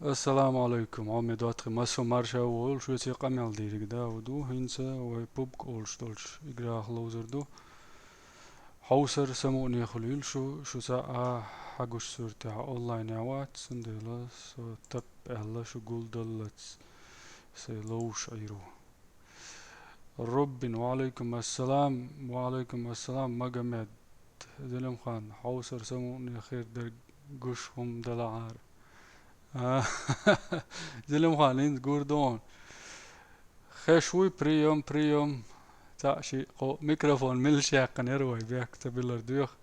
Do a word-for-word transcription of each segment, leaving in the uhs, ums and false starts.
Ассаламу алейкум, Ӏомидотхи, массо марша волу, шуьца къамел дийриг да а ду, хӀинца вай пубг олуш долчу играх ловзар ду. Хьовсар самукъане хуьлийла шу, шу цхьа а хьагуш суьртехь онлайн вац, цундела со тап аьлла шу гулдаллац сайн ловзуш Ӏийр ву. Руббин, ва алейкум ассалам, ва алейкум ассалам, Магомед. Зелимхан, хьовсар самукъане хир дерг гуш хӀума далахьара. А, Зелимхан, хӀинца гур ду хьуна. Хеш вуй, приём, приём. Цхьаъ шиъ кхо микрофон милла шаьккхина яра вай, бехк ца билар доьху.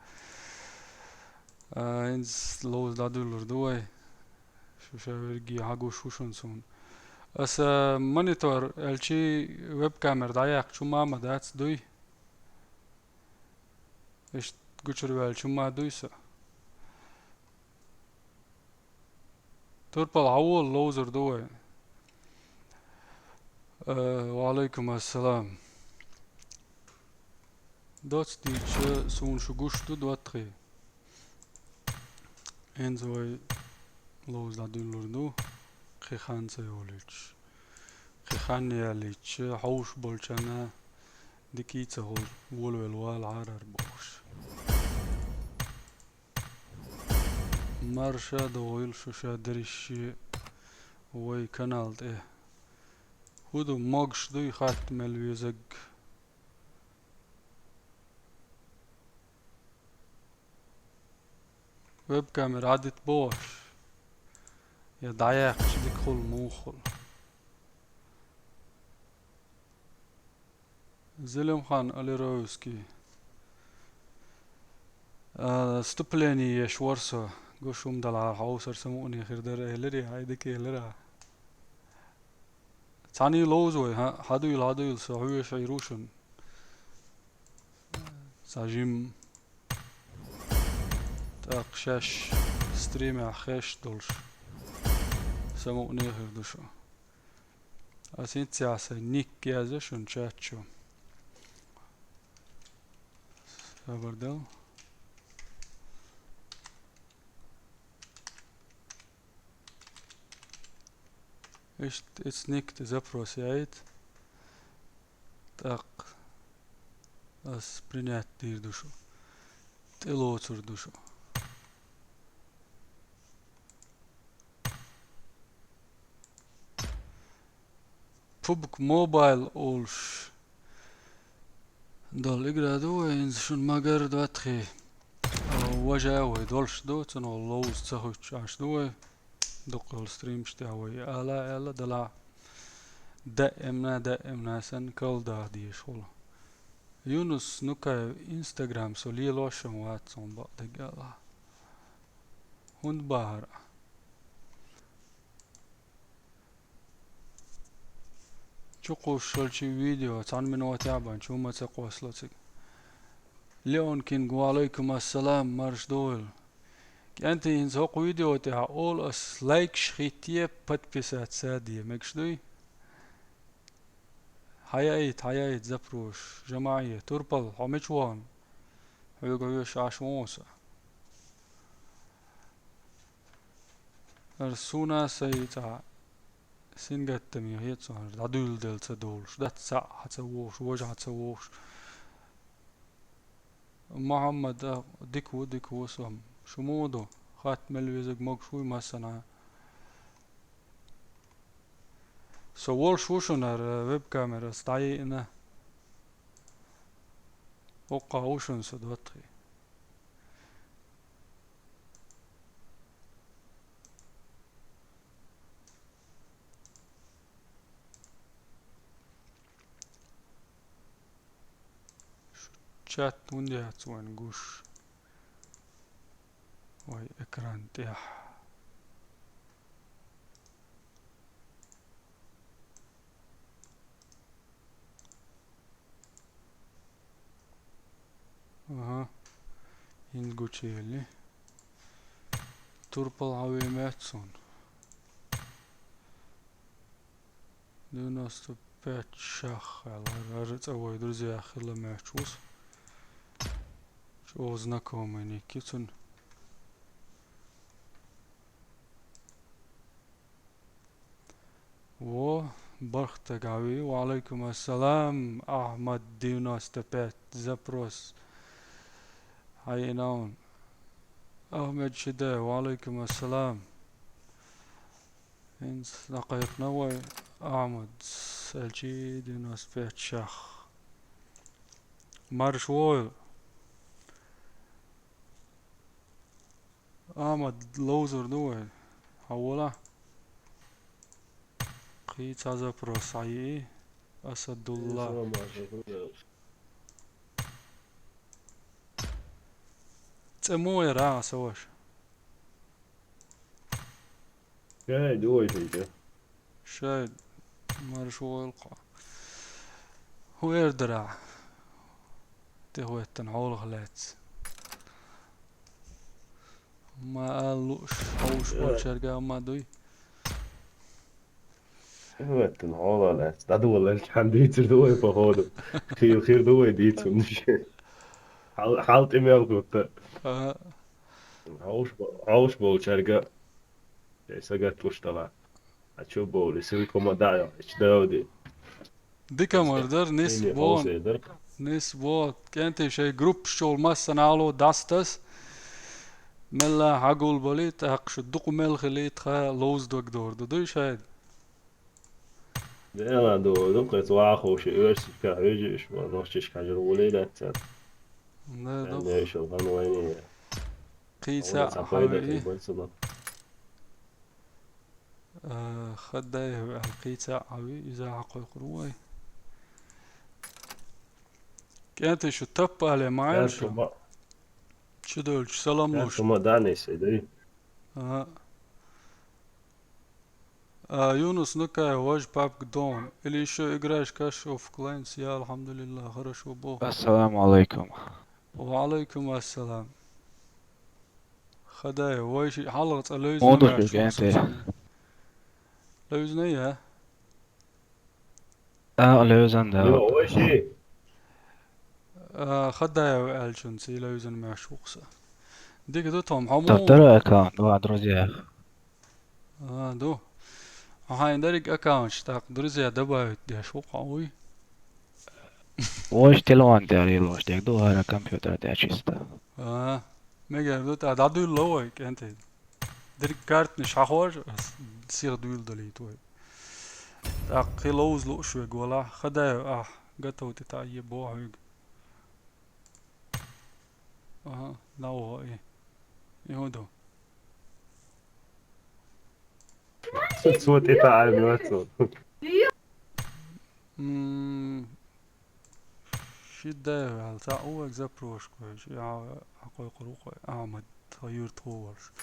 А, хӀинца ловза дӀадуьллур ду вай. Шу ша верриге хьагуш ву шуна суна. Аса монитор аьлчи веб-камера дӀаяккхачу ма ма дац дуй? Иштта гучур ваьлчу ма дуй со? Турпал, хьан волу ловзар ду вай? Э, ва алейкум ассалам. Доц дийча, суна шу гуш ду, доттагӀий? ХӀинца вай ловза дӀадуьллур ду, кхин хан ца йолуьйтуш. Кхин хан ялийча, хьовш болчарна дика ца хуьлу, волавелла вала Ӏарара бохуш. Марша догӀийла шу ша дерриге вай канал тӀе. ХӀун ду, могуш дуй хатта мел везарг? Веб-камера Ӏадита бохуш? Я дӀаяьккхича дика хуьлу, муха хуьлу? Зелимхан Алировский. А, вступление еш вара со, гуш хӀума далахьара, хьовсар самукъане хир дара элира, хьай дика элира. Цхьаьний ловза вай, хьа-, хьадуьйла, хьадуьйла, со хьоьжуш Ӏийр ву шуна. Цхьа жимма. ТӀаккха шаьш стримехь хеш долуш самукъане хир ду шу. Ас хӀинццехь сайн ник язъя шуна чат чу. Сабар дал. Иштта, эцу ник тӀе запрос яйта. ТӀаккха ас принять дийр ду шу. ТӀелоцур ду шу. Пубг Мобайл олуш долу игра ду вай, хӀинца шуна ма-гарра, доттагӀий. Важа вай долуш ду, цунах ловза ца хуьттуш Ӏаш ду вай. Дукха йолу стримаш тӀехь вай ала, ала, дала. Даимна, даимна санна калдах дезаш хуьлу. Юнус Нукаев, Instagram со лелош а вац хьуна бакъдерг аьлла. ХӀунда бахара? Чукхуссуш хилчи видео, цхьана минотехь а бан, чу ма ца кхоссало цига. Леон Кинг, ва алейкум ассалам, марша догӀийла. КӀентий, хӀинца хӀокху видео тӀехь олу ас, лайкаш хӀитте, подписаться де, мегаш дуй? Хьаяйта, хьаяйта запрос, жамаӀе, Турпал, хьо мича вахана? Хьоьга хьоьжуш Ӏаш ву со. ХӀара суна сайн цхьа сингаттаме хета суна, хӀара дӀадуьйладелла ца долуш, дац цхьаъ хьан ца вогӀуш, важа хьан ца вогӀуш. Мухьаммад, а, дика ву, дика ву со. Шу муха ду? Хатта мел везарг могуш вуй массанхьа? Со волуш ву шуна хӀара веб-камера, ас дӀайиъна. Оккха ву шуна со, доттагӀий. Шу чат хӀунда яц вайн гуш? Вай экран тӀехь. Ага. ХӀинца гучуелли. Турпал хьан ве моьтту суна? Девяносто пять шах аьлла, хӀара цӀа вай друзьях хилла моьттуш ву со. ЧӀогӀа знакомый ник ю цуьнан. Во, бархӀ стаг Ӏави. Ва Ӏалайкум ассалам, Ахмад девяносто пять, запрос. Хьаенан. Ахмед Шидаев, ва Ӏалайкум ассалам. ХӀинца дӀакхайкхина вай Ахмад, Селчи девяносто пять шах. Марш войла. Ахмад, ловзур ду вай. Хьавола. Кхин цхьа запрос хьайии. Асадулла. ЦӀе муха яра, аса ваша? Шай, ду вай шайча. Шай, марш войла кхо. ХӀун эр дара? Тихветтан хьолах лаьцна. Ма ала лууш, хьовш болчаьрга ма дуй. Тихветтан хьолах лаьцна. ДӀадолалча хьан дийцар ду вай, походу. Хир, хир ду вай дийцунаш. Хьал, хьал тӀе мел гутта. Ага. Хьовш бо-, хьовш болчаьрга. Шай сагатуш дала. А чу бовли, ссылка ма дӀа, эч давди. Дика мар дар, нис Эми бон. Хьовсе дар. Нис бо. КӀентий шай группаш чул массанхьа ало дастас. Мелла хьагулбали, тӀаккха шу дукха мел хили, тха ловза дог дор ду, дуй шай? Дела ду, ду, кхец вахо ши университетка хьежи, иш ма нохчиш хьажир вулей датца. Да, да. Нешал хан вайни. Кхийца Ала ца пайда хьави. Кхийбар сама. Э, Хадаев аьл кхийца Ӏави, иза хьакхойкхур вай. КӀентий шу таппа але ма Яр шу. Тума. Чу долчу салам Яр луш. Тума данный сей, да? Ага. А, Юнус, ну-ка, вож папка дон. Или ещё играешь, каш, оф Clash? Я, алхьамдулиллах, хорошо, бо. Ассаламу алайкум. Ва алайкум ассалам. Хадаев, вай ши хьалха цӀа левзина Муду маьш шуьга вукху сан. Левзина я? А, левзан да. Йо, вай ши. А, Хадаев аьлчунца и левзина маьш вукху сан. Дика ду, Том, хьо му? Тара аккаунт, ва, друзья. А, ду. Ахьа, хьайн дерриг аккаунташ тӀаккха друзья добавить деш ву, къа вуй? Вож телефон тӀе лелош дерг ду, хӀара компьютер тӀе чисто. А, мегар ду, тӀа дӀадуьлла вай, кӀентий. Дерриг картнаш хьахор, сиха дуьйла далийта вай. ТӀаккха кхин ловза лууш вег вала, Хадаев, ахь, готов тӀе таӀе боху хьоьга. Ага, дӀаваха и. И хӀун ду? Цо тӀе таӀай моцу. М, ши дай ваьлла, цхьа а вайга запрос кхойчу, а, а кхойкхур ву кхой, Ахьмад, тхан юьртахо волуш.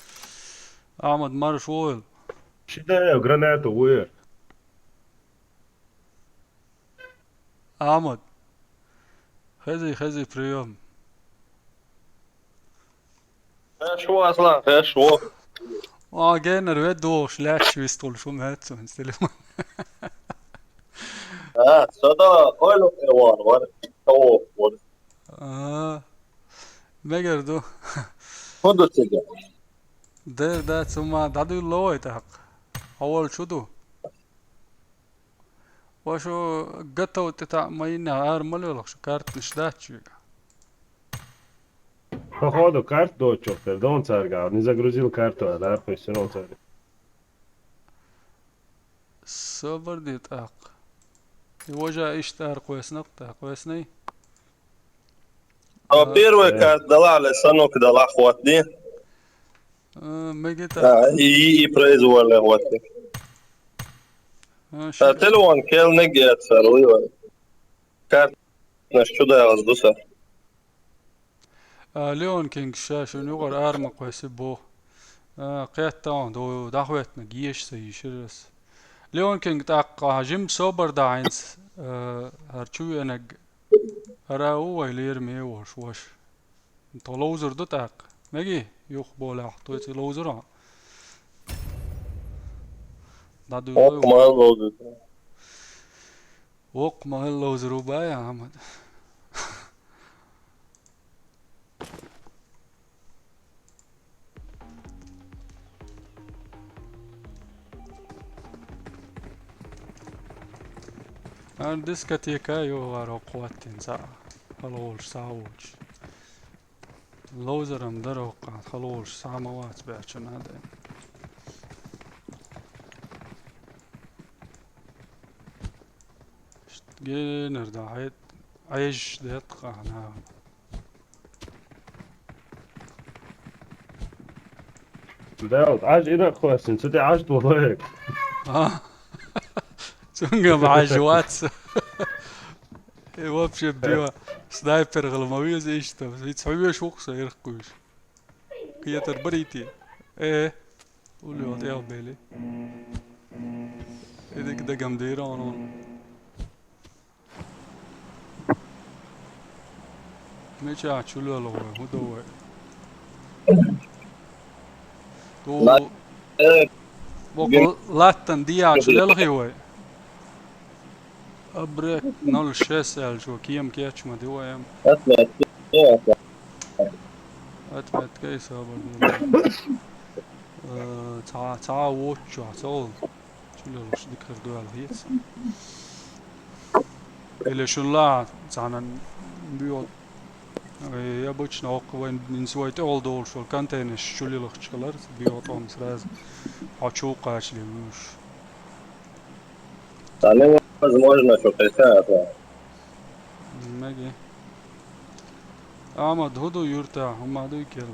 Ахьмад, марш войла. Ши дай гранату вуьйр. Ахьмад. Хези, хези, приём. Хеш ву, Аслан, хеш ву. А, геннер ве дохуш, лаьтташ вистхуьлуш ву, меца вайн телефон. А, со да, ойла, э, вон, вон, вон. А, мегар ду. ХӀун ду цига? Дер дац, хӀума дӀадуьлло вай тӀаккха. Хьо волчу ду? Вашу готов тӀе таӀ ма йиннехь, ара ма лоьлху, шу картанаш дац шуьга. Походу, карта доцучух тера, дон цаьрга, не загрузил карту, аьлла, ара кхуьссина цаьрга. Собар де тӀаккха. И важа иштта ара кхоьссина-кх тӀаккха, кхоьссиний? А, э, первый э. Карта далахь, ле, санок далахь, хӀоттаде. А, мегита. А, и, и произвольный хӀоттаде. А, а, ши- телефон келниг яцар, вуй вай. Картанаш чу дагӀаза ду сан. А, Леон Кинг ша шуна юкъара ара ма кхоьссий боху. А, кхетта хьуна, ду, дӀахӀоьттинарг еша ца йийшира ас. Леон Кинг, тӀаккха ахьа жимма собар дахьа хӀинца, а, хӀара чу веанарг ара а ву вай лераме а волуш ваша. Тхо ловзур ду тӀаккха. Меги, юха болахь, тхоьца ловзур хьо. ДӀадуьйлой. Воккха ма-, ловзур. Воккха ма-, ловзур ву бай, Ахьмад. Ара дискотека юхара хӀокху хӀоттийна цхьаъ, хала волуш схьа а воцуш. Ловзаран дара хӀокху, хала волуш схьа а ма вац баьчча, надо. Генара дӀахьед, Ӏежаш детта къахьна. Дал, Ӏаж ира а кхоьссина, цу тӀе Ӏаж долу хӀара. А? Цуьнга ма Ӏаж вац. Э, вообще, био, снайпер хила ма веза иштта. Хьо веш ву-кх со ирхкхуьйш. Кхетар барий те? Э, улло тӀе а бели. И дика дагам дийра оно. Мичахь чу лела вай, хӀун ду вай? Ду, боккъал латтан дияхь чу лелхий вай? Абрек ноль шесть аьлла чу кема кечма ди вай ам. Отметка и собар ди. Э, цхьа, цхьа а воцучохь, цо. Чу лелхаш дика хир ду аьлла хета сан. Или шуна лаахь цхьана боьха, э, я обычно хӀокху вайн, нинца вай тӀехула долуш волу контейнерш чу лелхаш хилар, боьха тӀом сразу хьо чу кхачале вуьйш. Цхьана возможно, что кхайса а. Меги. Ахьмад, хӀун ду юьртахь, хӀума дуй кел?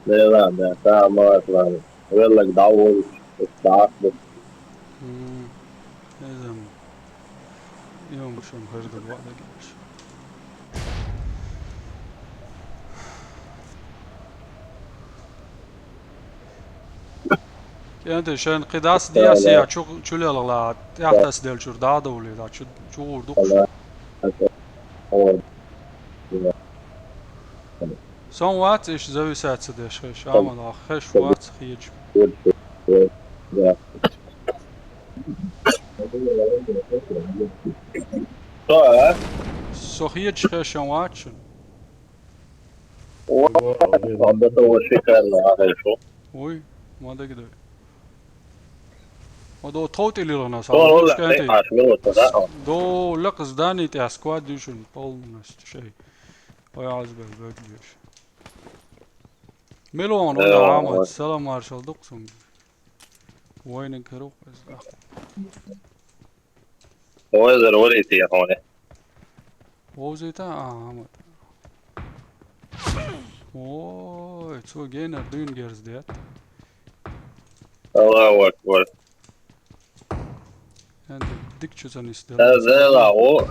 Дела, да, та ма ас ван. Веллаг дӀа а волуш, ас дӀа а ду. М, иза ма. Йом шум хир ду бакъдерг. КӀентий, шайн кхин дӀасадеса, я чу, чу лелхала, тӀаьхьа тасаделлачуьра дӀа а довлий, дӀа чу, чу гӀур ду-кх шу. Сон вац иштта зависать ца деш хеш, амма хеш вац хеташ. Со хеташ хеш сан вац шуна. О, да того шикарно, а хорошо. Уй, ма дагадой. Ма до тхов тӀе лилгӀана сан, о, луш кӀентий. До лакха здани тӀехь сквад ю шуна полностью шай. Ой, аз бел бегдеш. Милон, э, Ахьмад, салам маршал ду-кх цунга. Вайниг каро, аз даха. Вайзар варий те хьуна? Вовзийта, а, Ахьмад. Ой, цо генар дуьйна герз дет. Аллаху акбар. Энди дик чу ца нис дела. Зела, о.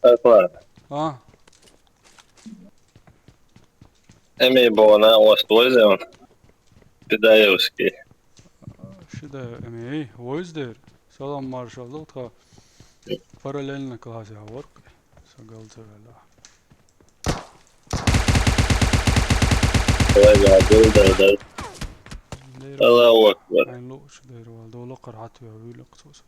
Акбар. А? Эми бона ост войзем. Педаевский. Шида эми войздер. Салам маршал тха. Параллельно класс я ворк. Са галцевела. Вайга, да, да, да. Аллаху акбар. Айн луш дер вал, доло къаргӀат вя вуьйлакх цус.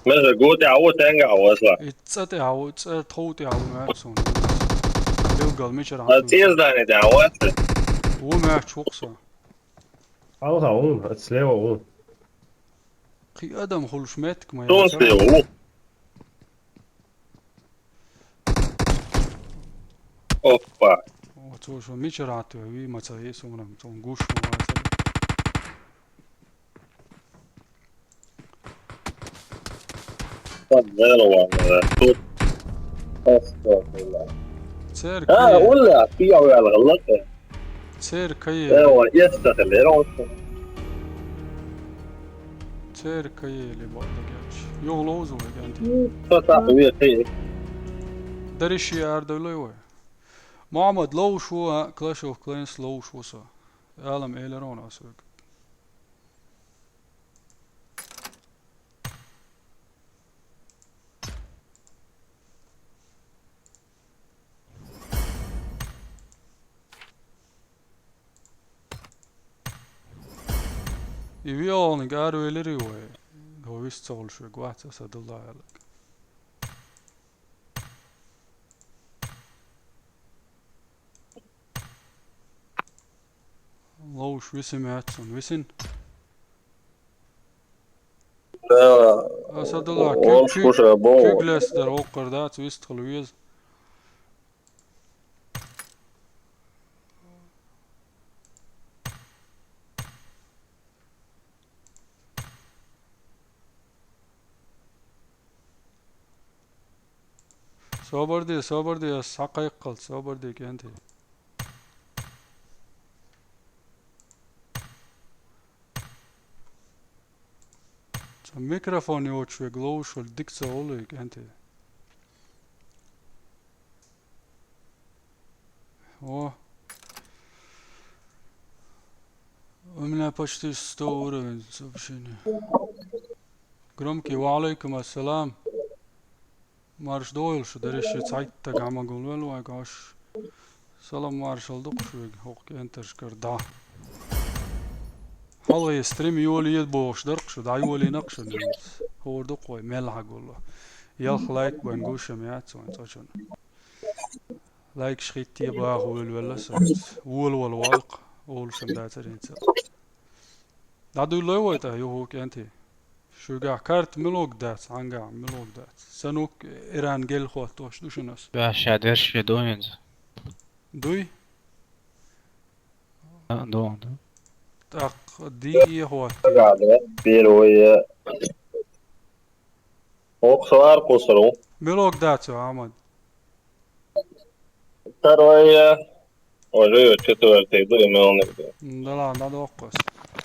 Меза гу тӀехь а ву, тенга а ву, асла? И цӀа тӀехь а ву, цӀа тхов тӀехь а ву маьрца суна. Билггал мичара хьан суна? ЦӀе здание тӀехь а ву, асла? Ву маьрца ву-кх со. Алха ву, ат слева ву. Кхин адам хуьлуш меттиг ма яцара. Слева ву. Опа. Оцо шу мичара хьан туьйхи, ма ца йи суна, цунна гуш ма вацара. Подвел ван, да, тут. Астагфирулла. Церкви. А, улла, пиявел, галлак. Церкви. Эва, естахил, эва. Церкви ли бо дагерч. Йо, лоузу вегенти. Что так, вы, ты? Дариши ардой лой вой. Мухаммад лоуш ву, а, Clash of Clans лоуш ву со. Алам элерон асуг. И виолниг арвелири вай. Хо вист цолуш вег вац аса дулла аьллаг. Ловш висин яц цунна, висин. Асадулла, куьг, Олуш куьг, куша бо. Куьг лаьцна дара, воккхар дац, вистхила веза. Собар де, собар де, ас схьакхайкхалц, собар де, кӀентий. Цхьа микрофон йоцуш верг ловзуш волу дика ца волу и, кӀентий. О. У меня почти сто уровень сообщения. Громкий, ва алейкум ассалам. Марша догӀийла шу, дерриш а цхьайтта стаг хьан ма гулвелла вайга хьош. Салам маршалла ду-кх шуьга, хӀокху кӀенташкара дӀа. Хьалхе стрим йолаеда бохуш дара-кх шу, дӀайолийна-кх шу нуьйца. ХӀора ду-кх вай мел хьан гулло. Ялх лайк бан гуш ма яц вайн цкъачунна. Лайкаш хӀитте баха волавелла сан. Волавала валкх, олуш ма дацара хӀинца. ДӀадуьллой вай тӀе, юху кӀентий? Шуьгахь карта милуг дац, хьангахь милуг дац? Санук Иран гел хӀоттош ду шуна ас. Ша дерш ши ду хӀинца. Дуй? А, ду, ду. ТӀаккха дийе хӀотте. Первое. Оксуар кусру. Милуг дац, Ахьмад? Второе. Уже четвёртый ду, и мелник ду. М, да ладно, доккхус.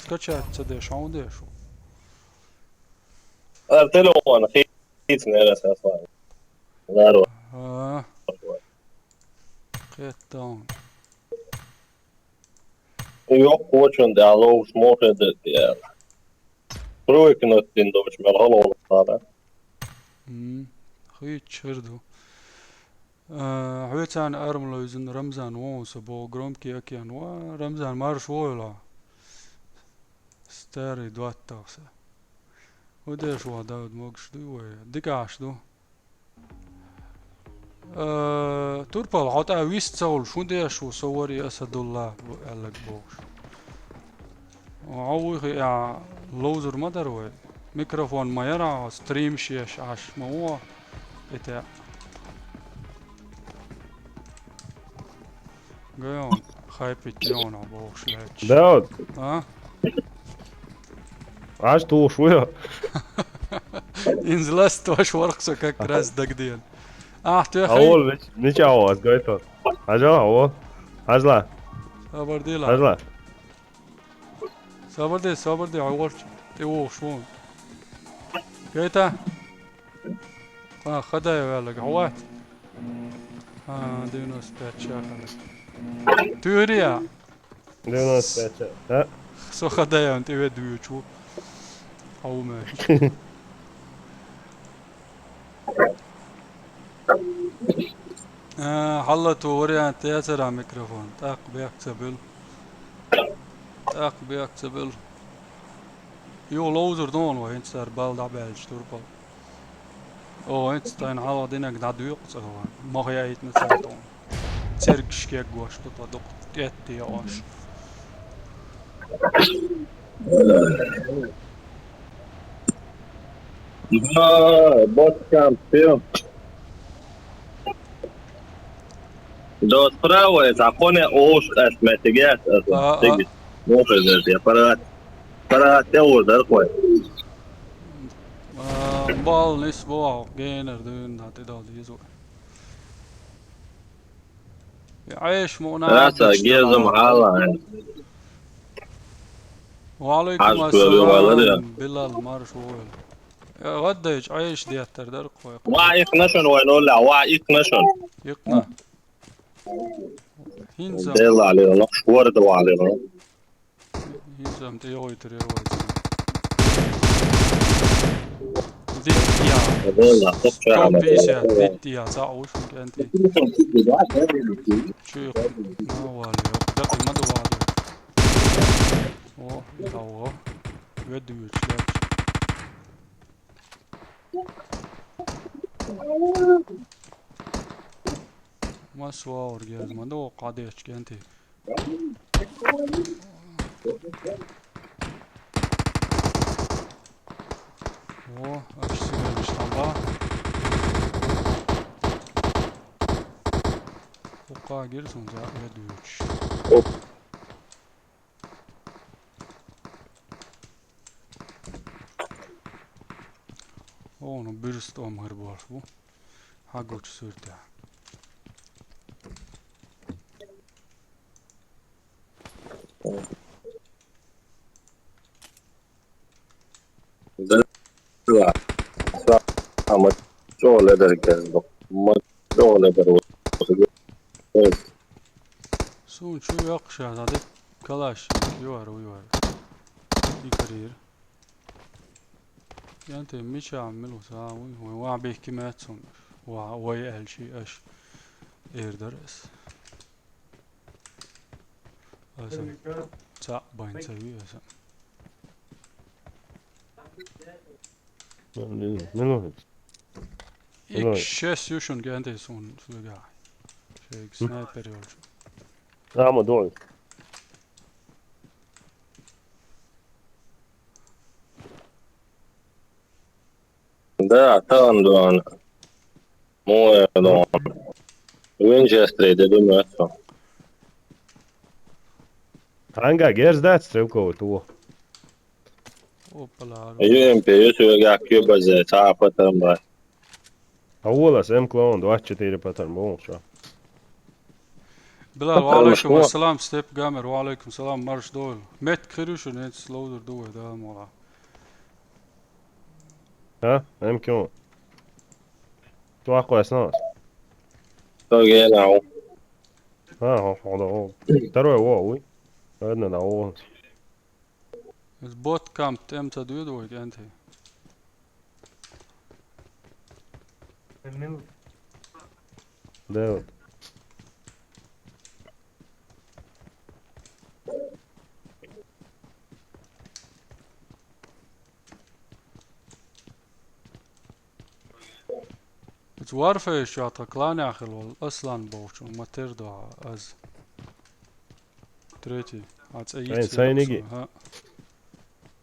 Скачать ца деш, хьан деш ву? Ар телефон хийцина яра сасан. Здорово. А. Кхеттон. Йоккхачун да ловш мохе да я. Привыкнуть дин дочь мел гало надо. М, хӀуьйцу чуьра ду. А, хьоьцарна арма левзина Рамзан вон со боху, громкий океан. Ва, Рамзан, марша вогӀийла. Старый доттагӀа со. ХӀун деш ву, Дауд, могуш дуй вай? Дика Ӏаш ду. Э, Турпал, хьо тӀа вист ца хуьлуш, хӀун деш ву, со вари Асадулла бу аьлларг бохуш. Хьо вуй хиъ, ловзур ма дара вай. Микрофон ма яра, стрим шеш Ӏаш ма ву. ИтӀа. Гайон, хайпить неона бохуш лаьтташ. Дауд. А? Аш тухуш вуй? Инзлас тош варх со как раз дагден. Ахь, ту хай? Авол, мич-, мича аваз, гайтон. Хьажа, авол. Хьажла. Сабар дила. Хьажла. Сабар де, сабар де, хьо ворч. ТӀе вогӀуш вон. Гайта. А, Хадаев аьлларг, хьо вац? А, девяносто пять шахана. Туьйхира я? Девяносто пять, а? Со Хадаевна тӀе вед вуьйчу ву. Хьо ву ма. А, хьаллату вариант яцара микрофон. ТӀаккха бехк ца буьлу. ТӀаккха бехк ца буьлу. Юха ловзур ду хьуна вай, хӀинца цара бала дӀабаьлча турпал. О, хӀинца тайна хьалха динарг дӀадоькъу цӀа ван. Мах яйтина цара тхуна. Цергаш кегош ду тхо дукха тӀетте яош. Да, вот там всё. До справа, это Аконе Оуш, это Мэтигес, это А, а. Тигис. Может, это я парад. Парад, я уже, да, такой. А, бал нис бо, гейнер дюн, да, ты дал дизу. Айш муна. Раса, гезум, хала. Ва алейкум ассалам, Билал, марш вуйла. Э, гӀаддайчу Ӏайша деттар дара кхой. Ва икхна шун вай нулла, ва икхна шун. Икхна. ХӀинца. Делла алира, нохш ворда ва алира. ХӀинца ам тӀе йогӀуьйтур яра вай. Диттия. Делла, топча. Сто пятьдесят, диттия, цхьаъ ву шун кӀентий. Чуьйх. На вали, дакъи ма ду вали. О, и хьавгӀо. Ведда вуьйцуш лаьтташ. Ма суогӀур геза ма ду, кхадечу кӀентий. О, аш сигариш там ба. Хукъа гир сун за я дүүч. Оп. О, ну бирст омгар болуш бу. Хагуч сүртэ. Да. Ма чӀогӀа ледар гезду. Ма чӀогӀа ледар ву. Сун чу йоккхуш даьд, калаш юар, уйвар. Икарир. Янте мича милу са, уй, уй, ва бехки мецун. Ва, вай элчи аш. Эрдарес. Аса. Ца байн ца ви аса. Минут. Ик шес юшун генде сун суга. Шейк снайпер йолчу. Ама дой. Да, тан дон. Мой дон. Винчестер де думаю. Ханга герз дац стрелковый туо. Опала. Юэмпе юсуга кюбазе цапатан ба. А волас М клоун двадцать четыре патан болча. Билал, ва алейкум ассалам, Степ Гамер, ва алейкум салам, марш дойл. Мет кхирюшу нет слоудер дуэ да мола. А? М клоун. Туа квас нас. То генау. А, хо, хо, да, о. Второй о, уй. Ладно, да, о. Эс бот камп тем та дуэ дуэ генте. Да, вот. Эс Warfare шо та клан ахил вол Аслан болчу, матер да аз. Третий. Ац Эй, сайниги.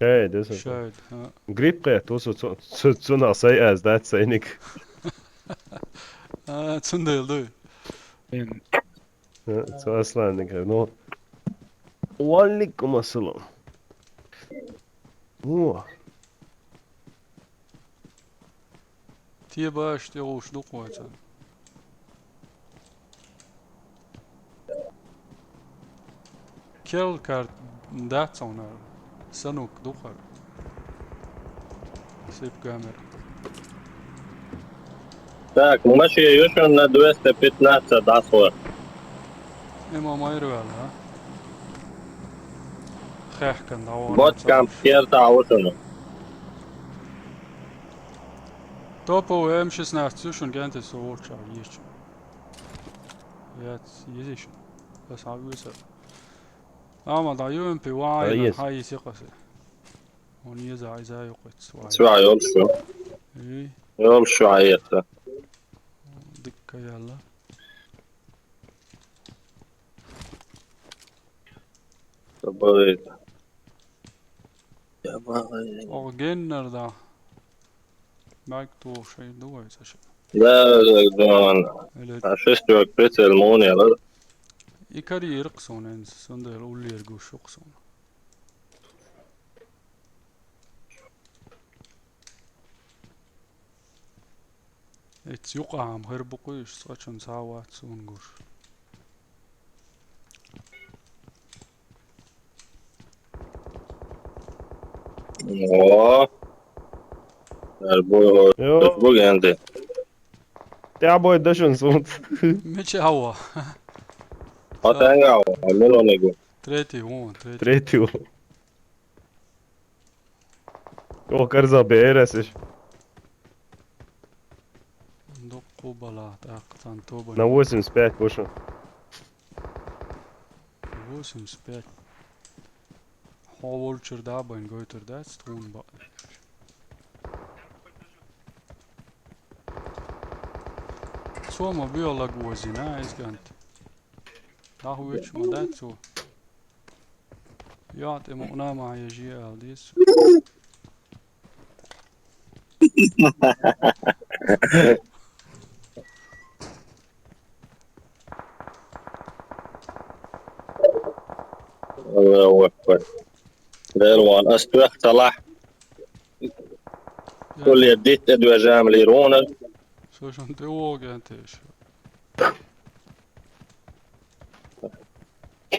Эй, десэ. Шайд, ха. Грипп кэ, тусу цу, цу, цу на сай аз, да, сайник. А, цундел дуй. Цу Аслан, ну. Уаллик масалам. О. Те баш те уш дукъвайца. Кел карт дац онар. Санук дукъар. Сеп камер. Так, маши юшун на двести пятнадцать дасур. Эма майрвал, а? Хехкан да. Бот камп керта аушуну. Топовый М шестнадцать юшун генте со волча ечу. Яц езишун. Ас авюса. Ама да юэмпи вай хай сикъасе. Он еза иза юкъвет свай. Свай, он шо. И Он шо аета. Дикка яла. Тобой. Я бай. О геннер да. Майк ту шей дугай саша. Да, да, да. Эле А шестёк прицел молния, да? Икари иркъсон энс, сонда уллер гушукъсон. Эц юкъаам хэр букъуйш, сочун сават сунгуш. О. Арбо. Йо. Бу генди. Тя бой дашун сунт. Мече хава. Атанга, амилонего. Третий, вон, третий. Третий. О, карза бересиш. Докъу бала, так, тан тоба. На восемьдесят пять пошел. Восемьдесят пять. Хо волчер да бен гойтер да стун ба. Цо ма биолагуозина эсгант. Да хуеч ма да цо. Яат эмо уна ма яжи алдис. Аллаху акбар. Дела ван, ас тоьхталахь. Куле дитт а доьжам лир вуна. Со шун тӀе вогӀу гӀентеш.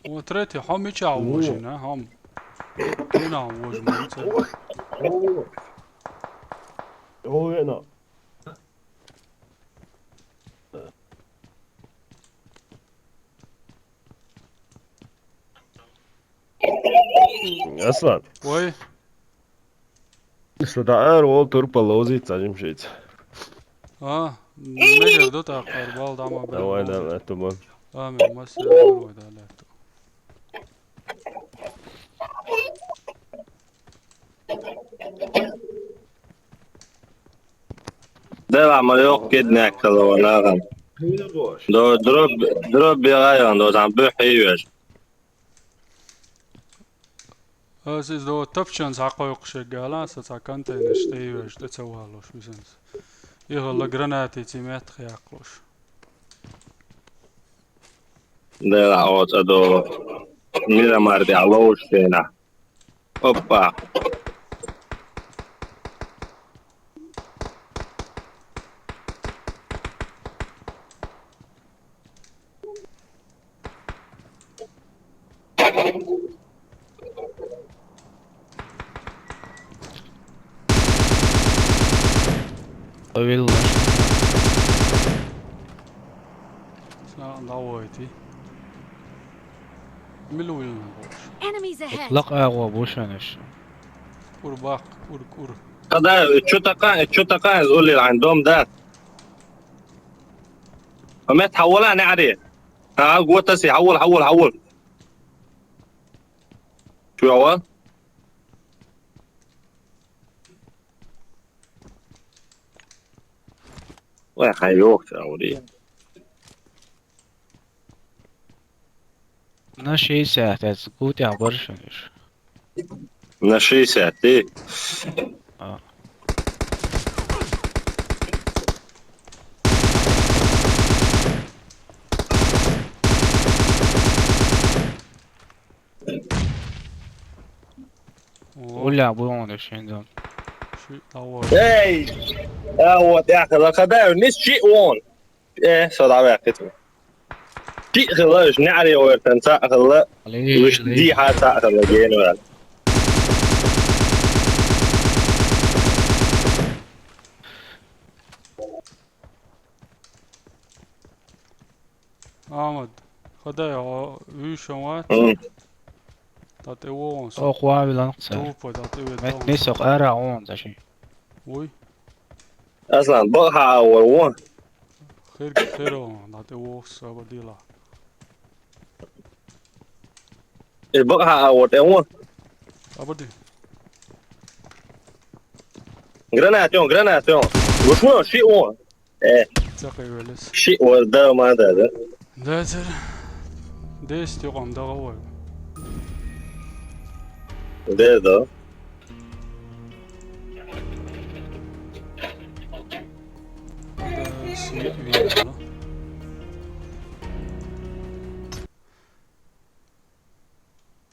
Вон третий, хьо мичахь вожийна, хьо? Кхунахь вожа ма ву цара. О, вена. Аслан. Вай. Со дӀаара волу турпал ловзийта цхьа жимчуьйца. А, мегар ду тӀаккха, ара бала дӀа ма бер. Давай, давай, ту бан. Амин, масса вай, да, лаьтту. Дела ма йоккху киднек хила ван нагӀан. До, дроб, дроб бегӀа йон, до, там буьххье веш. Ас иза до тапчан схьакхойкхуш эггала, аса цхьа контейнерш тӀе йоьжу, тӀе ца валуш висанца. Ихалла гранати ци меттах яккхалуш. Дела оцӀа до Мирамар тӀехь ловуш хенахь. Опа! Къевилла. Сан дӀавойтий. Мила вилна бохуш. Enemies ahead! ЛакъагӀо бу шайна аша. КӀур баккха, кӀур, кӀур. Кхадаев, чу такъа, чу такъа, зулил ан дом дат. Амет хьавола неӀаре. ХӀа, го таси, хьавол, хьавол, хьавол. Чу ява? Вай, хьан йохча, аури. На шестьдесят, это гутя больше, видишь. На шестьдесят, ты? А. О. Уля, будем решение делать. Ши, а вот. Эй! А вот, я хотел, когда я вниз, чи он. Э, со дӀаваьккхи цо. Кхин а хилла, уьш неӀаре гӀоьртан цхьаъ хилла, уьш дийхьа цхьаъ хилла гена ваьлла. Ахьмад, хадай, хьо вуьйшан вац? М. ДӀатӀевогӀун со. Оха ван виланкъ ца. Тупа дӀатӀеве. Мет догӀун нисо со. Къара гӀун за ши. Вуй? Аслан, бакъахьа а вара вон. Хирг хиро, дӀатӀевогӀу саба дила. Э, бакъахьа а вара тӀе вон. Абади. Гранат ён, гранат ён. Лушмо, ши вон. Э. Ца кхевелес. Ши вон, да, ма да, да. Да, цер. Десять юкъам дагӀа вай. Да, да. Да, свет видела.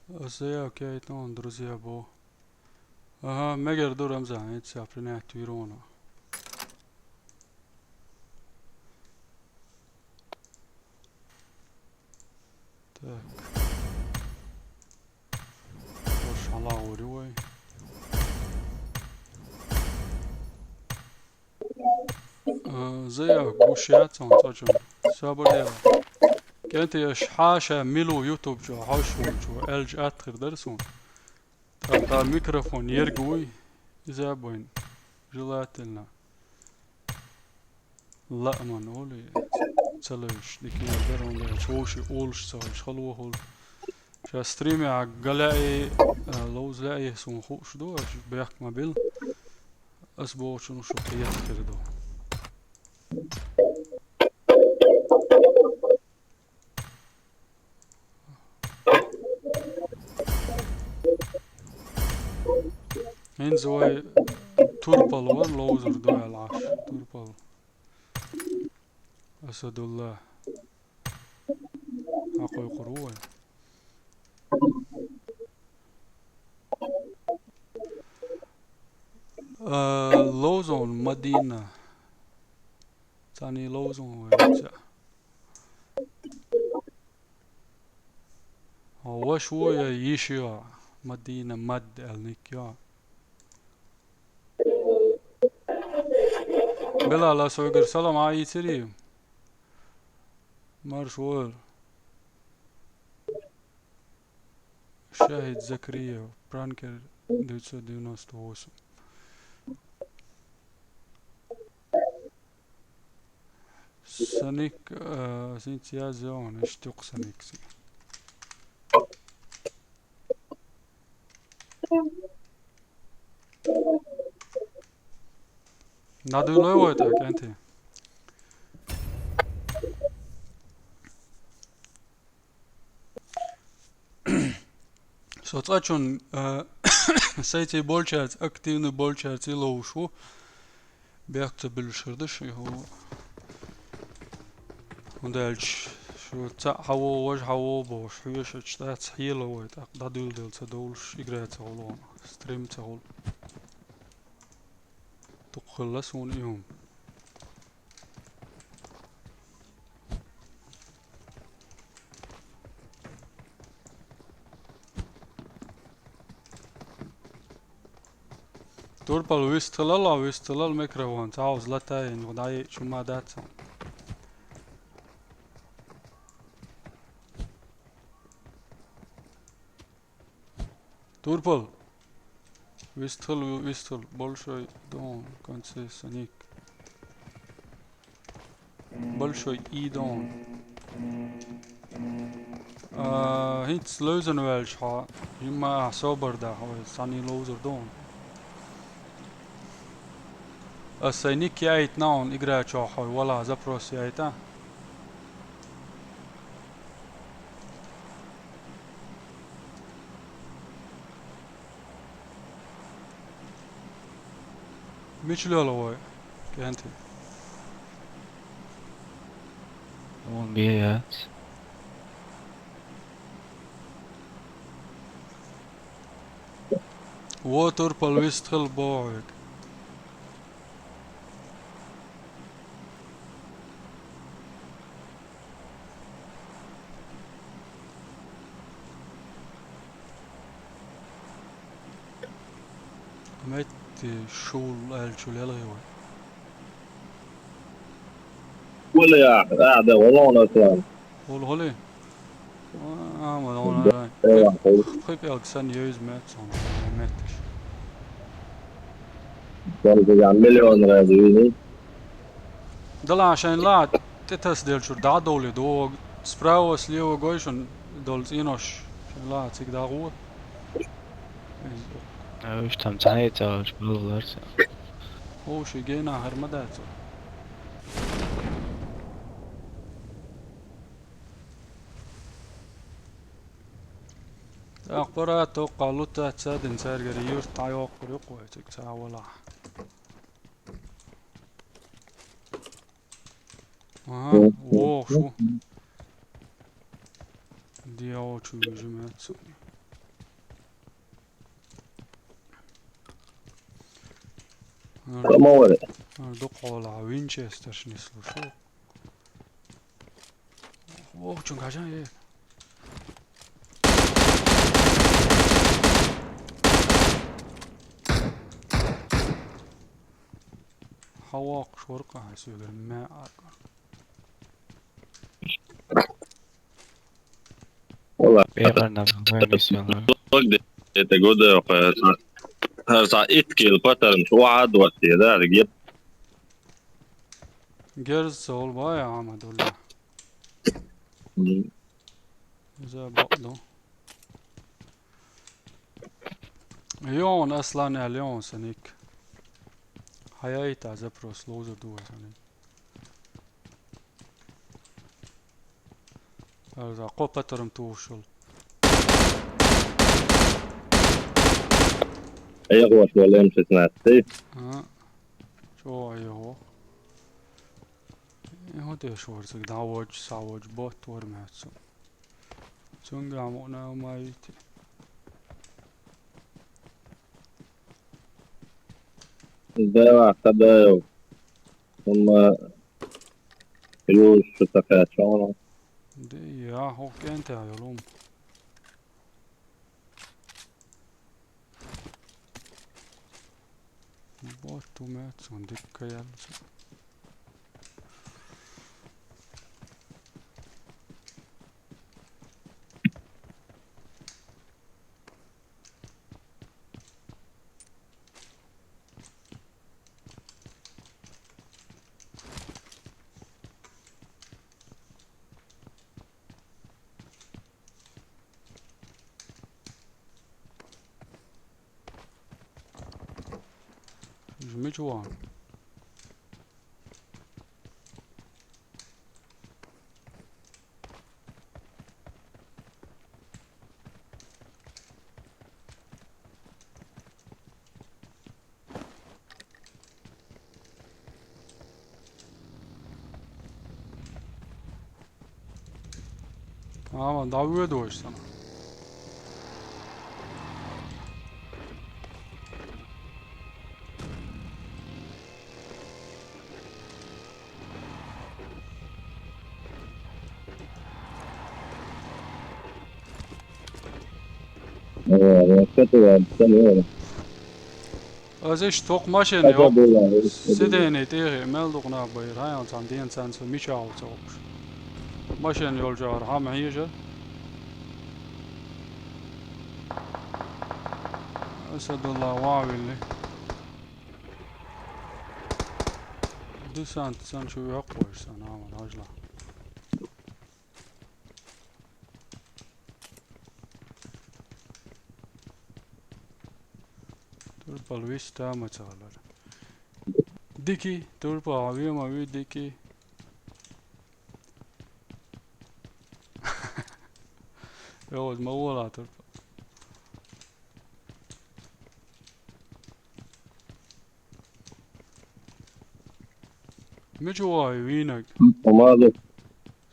Заявка я это он, друзья, бо. Ага, мегар ду Рамзан, это вся принять вируна. Так. Хош хьала ури вай. А, заявка гуш яц он цӀачун. Сабар яц. КӀентий, аш хьаша милу YouTube чу, хьош вон чу, элж атхир дара сун. ТӀаккха микрофон ерг вуй, иза а байна. Желательно. Лааман олий, ца левш, дикий дара, он дара, чоуши олуш ца хилча, халохула. Ша стримехь галаьи, а, ловза лаьи, суна хууш ду, аш бехк ма бил. Ас бохучун шу кхетар ду. ХӀинца вай Турпал вар, ловзар ду аьлла Ӏаш. Турпал. Асадулла. Хьакхойкхур ву вай. А, ловзон Мадина. Цани ловзон вай ца. Хьо ваш ву я йиш ю, Мадина Мад аьлла ник ю. Белала, сойгара салам Ӏа ийцирий? Марш вар. Шахид Закриев, пранкер девятьсот девяносто восемь. Саник, э, синц язон, иштук Саник си. Надуйлой вой так, Энти. Со цкъачун, э, сайцей болчаьрца, активный болчаьрца и ловуш ву. Бехк ца буьллуш хир ду шуьга. ХӀунда аьлча шу цхьаъ хьаво, важа хьаво бохуш, хьоьшуш дац, хьело вай, тӀаккха дӀадуьйладелла ца довлуш, игра ца хуьлу, стрим ца хуьлу. Дукха хилла суна и хӀума. Турпал, вистхилал, вистхилал микрофон, цхьа хьовза латайина, дӀа а чу ма дац. Турпал. Вистхил, вистхил. Большой дон, конце Саник. Большой и дон. А, хӀинца левзан ваьлча хьо, жимма ахь собар дахь, вай саний ловзар дон. Ас сайн ник яйта наун игра чохь хьо вала запрос яйта. Мича лела вай, кӀентий? Вон бе яц. Во турпал вистхила боху хьоьга. Метте шул аьллачул ялгӀе вай. Вала яхар, а, да, вала хьуна аса. ХӀула хьулий? А, ма вала хьуна. Э, пхи пӀелг санна евза метташ. Миллион раз вини. Дала шайн ла, тӀетасделчуьра дӀа а довлий, дог справа, слева гой шуна долу цӀенош. Шайн ла, цига дӀагӀо. Уьш там цхьаьна а ца валаш, балаларца. Хьо ши гена хӀара ма дац. ТӀаккха пара токкха лутаца дина цаьргара юрт дӀайоккхур ю кху вай цига ца валахь. Ага, воху шу. Дио чу вижу мецу. Ар дукхола Винчестерш нислуш ву. Воху чун кажан е. Хьавоккхуш вара кху хьайн соьгара маьӀаргара. Вала. Бекъарна вай мисална. Лог де, это года, хӀара цхьа итт кило патармаш охьа а доттий, да, геп. Герз ца волу бай, Ахьмадулла. Мгм. Иза бакъду. Йон, Аслан аьлла, йон, Саник. Хьаяйта запрос ловзар ду вай, Саник. Арза, кхо патарм тухуш йолу. Ej, ko šuo lemsis nätti. Ā. Šo ej, ho. Ej, ho tie šuo, cik daudz, saudz, bot, var mētsu. Cungā mo nā maiti. Dēvā, kad ej. Un, ā, jūs šitā kā čaunā. De, jā, ho kentē jau lum. Botu mētsu un dikka jälkeen. Žmičuo. Ā, man da viedoši sana. Ā, jā, skatījām, sen jau. As esi tok mašīnu, jo. Sidēnī tīri melduknā bai rajāns an dienas sen su mičālu caukš. Mašīnu jolžā ar hama hīža. Asadullah vāvilli. Disant san su jokois san āman ažlā. Turpal vist täämä cālar. Diki, turpal viema vi diki. Joo, ma uolā turpal. Mičuo ai vīnag. Omādu.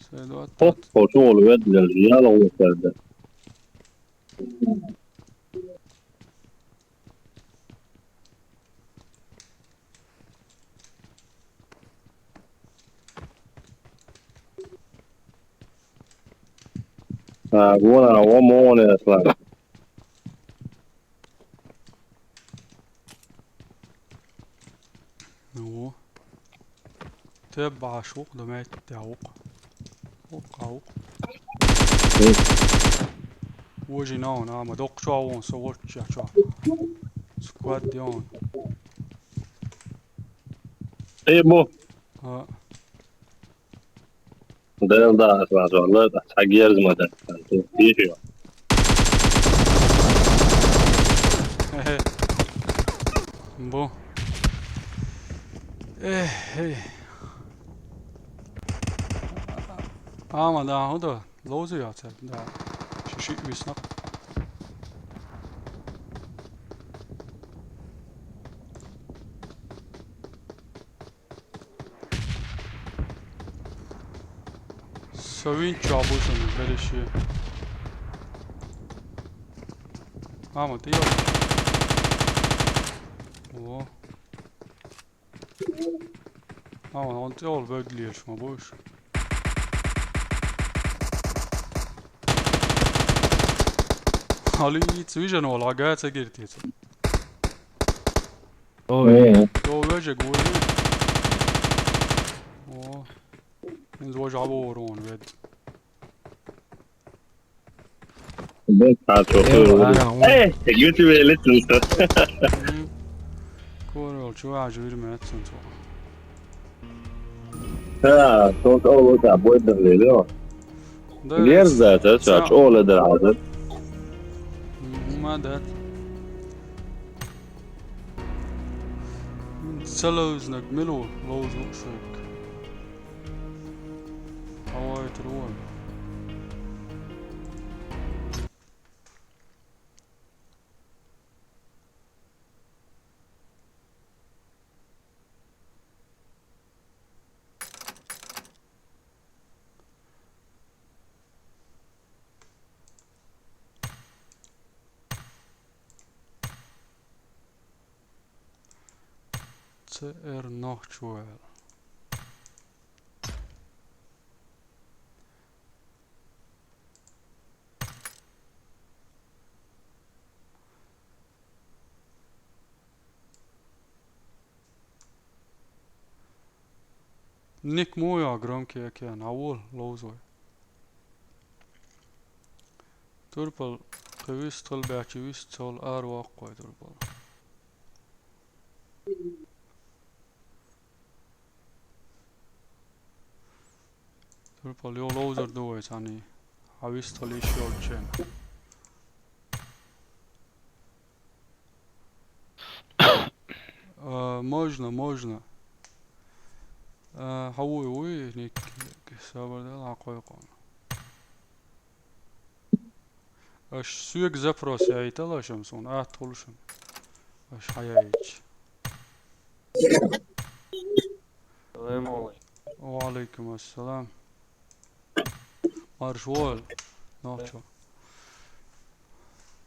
Sēdu attat. Hoppo, tuolu vedlel jalo uotelde. Ā, guona, uo moone, ēs lää. Nu. Te bāš uk, da mēt te uk. Uk, uk. Uoži naun, ā, ma dok čua uon, so uočia čua. Squad di on. Ei, mu. Ā. Del da, sa, sa, lö, sa gierz ma den. Sa, tu, ti, ti, jo. Bu. Eh, hei. Ā, ma da, hudo. Lūdzu, jācer, da. Ši, ši, visnāk. Sa vinčā būšana, beriši. Ā, ma te jau. O. Ā, ma on te ol vöglieš, ma būš. Ali, it's vision ol, aga, it's a girti, it's. Oi. Joo, veže guoli. Oo. Enz vuoža vuoruun ved. Beh, taču. Joo, älä. Eh, se jutti vielä tuntuu. Mm. Kuorol čuāžu ir metsun tuo. Tää, tuo on ollut tää voidaan, joo. Dai. Vierzetään, se on ole draatet. Mm, mä det. Sä löysnäk milu lousnukšek. Avoit ruoan. С Р нохчвайл. Ник муя громкий океан, авул ловзой. Турпал кхы вист хил бячи вист цол ар ваккой турпал. Турпал йо ловзар ду вай цани. А вист хил иш йолчен. А, можно, можно. А, хавуй, уй, ник, сабар дал, акъой къон. Аш суьг запрос яйтал ашам сон, а тулшам. Аш хаяйч. Салам алейкум. Ва алейкум ассалам. Марш вол. Нохчо.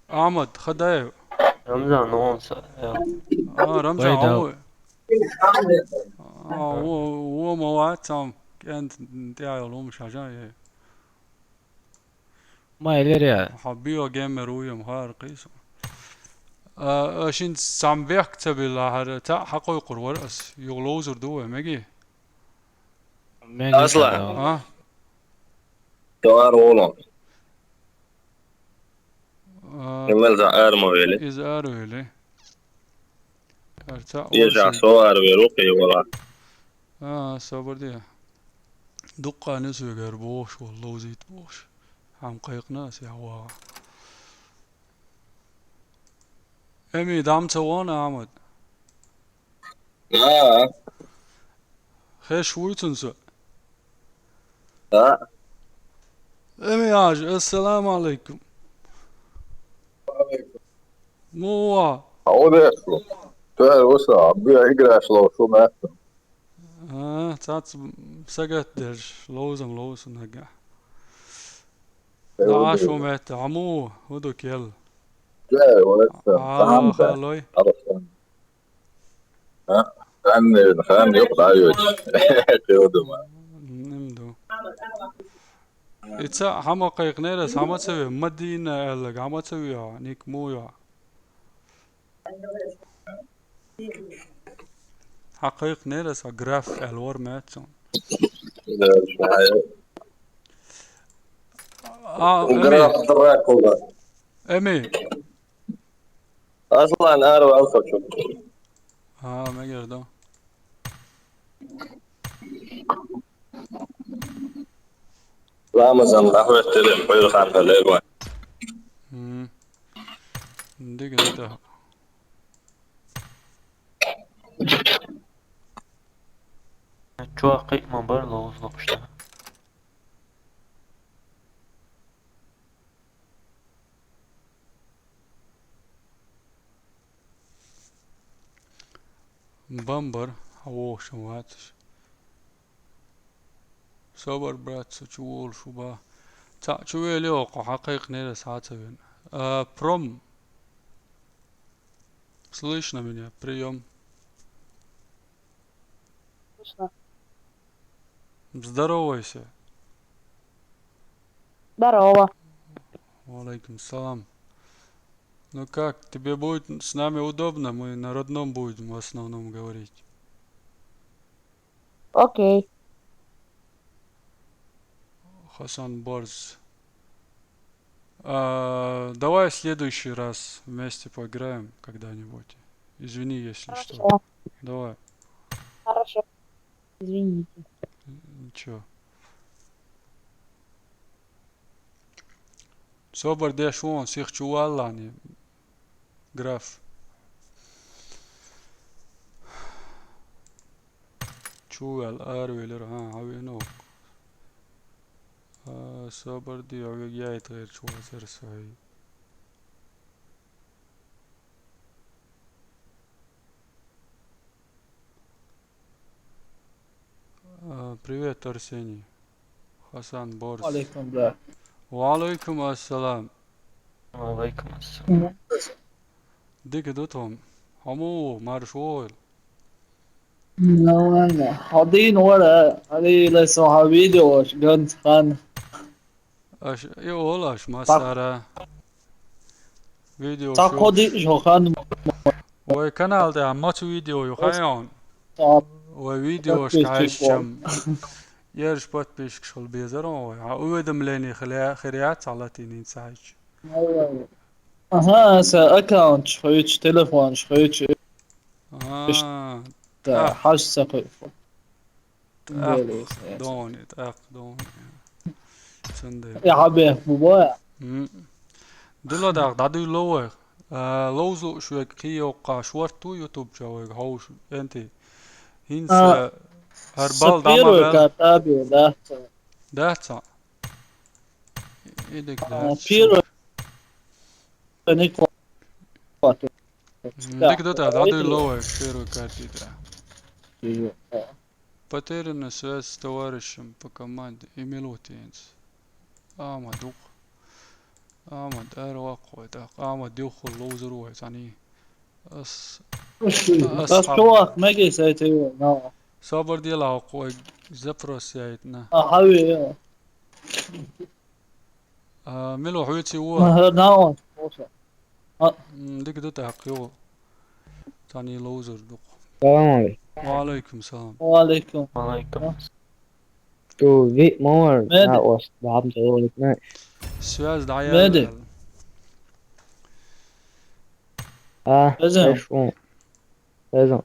Ахмад, хадаев. Рамзан, он са, я. А, Рамзан, Вайдал. Ау. А, о, о, ма ва цам. Кент, тя лум шажа, е. Ма элер я. Хабио геймер уйм хар кис. А, а, шин сам бек цабила хар, та хакой къурвар ас. Юг ловзур ду, меги. Меги Аслан. Садо. А? Товар олон. А, Эмел за арма вели. Из ар вели. Арца Ежа олсен. Со ар веру кыйвала. А, собар дия. Дукканы суьгер бош, валла узит бош. Хам кайкна се хава. Эми дам цавон, Ахмад. А. Хеш вуйцун со. А. Эми аж, ассаламу алейкум. Муа. А вот это. Ты вот что, а, играешь ло, что на это? А, цац сагат держ, лоузам лоузу нага. Да, шо мет, аму, уду кел. Да, вот это. А, халой. А? Хан, хан, ёк, да, ёч. Ты вот думаешь. Ним ду. Ица хама кайкнерас, хама цаве, Мадина эллаг, хама цаве, а, ник муя. Хакайкнерас, а, граф элвар мэтсон. А, Граф Дракула. Эми. Аслан, ару алхачу. А, мегер да. Рамазан, рахмет тебе, буйругъан халер ва. Мм. Дигер да. Чё, кыйма бар, лоуз локушта. Бамбар, хавошин ватш. Собар, братцы, чу волшу ба. Ца, чу вели окъо, хакъ кайкъ нерас хьацавен. А, Пром. Слышно меня? Приём. Слышно. Здоровайся. Здорово. Валейкум салам. Ну как, тебе будет с нами удобно? Мы на родном будем в основном говорить. Окей. Хасан Борз. А, давай в следующий раз вместе поиграем когда-нибудь. Извини, если что. Хорошо. Давай. Хорошо. Извините. Ничего. Собар деш вон, сих чу валлани, граф. Чу вал, ар велер, ха, хьавенок. А, собар ди, хьавег яйт гъер чу вазер сай. А, привет, Арсений. Хасан Борс. Алейкум, бля. Ва алейкум ассалам. Ва алейкум ассалам. Дика ду тхьом. Хьо муха ву, марш вогӀийла. Нормально. Хьо дийна вара, хьалийла со хьан видеош ганц хан. Аш и олаш массара. Видео Ца шо. Кхо диъ жо хан. Вай канал тӀа маца видео ю хайон? Ца Вай видеош подписчик кайшчам. Ерш подписчикаш хул безар он вай. А уведомление хля хряц алатинин сайч. Ага, са аккаунт шхойч, телефон шхойч. А, Да, хаш са хой. Так, дони, так, дони. Сандер. Я хабе, бубоя. Дила дах, дадуй ловай. А, лоузу швек хи йоққа шварту YouTube чавай хауш энти. Хинса А, һар бал дама Сапиру бал. Катаби, да. Дахца. Идик А, дахца. Пиру не квату. Дик да, да, дадуй ловай, первый карти да. Потеряна связь с товарищем по команде. Имелутинц. Ама дух. Ама дарвакой, так. Ама дюху лоузер уой, тани. Ас, ас Ас хаб. Чувак, меги сайты, на. Собар дела, кой запрос яйт на. А, хави, я. А, мило хуйци уа. Ага, на, он. А. М, дик да, так, йо. Тани лоузер дух. Салам алейкум. Ва алейкум салам. Ва алейкум. Ва алейкум. Что, ви мор, Меди. На ос, бам, то, не. Связь да я. Меди. А, Эзем. Хорошо. Эзем.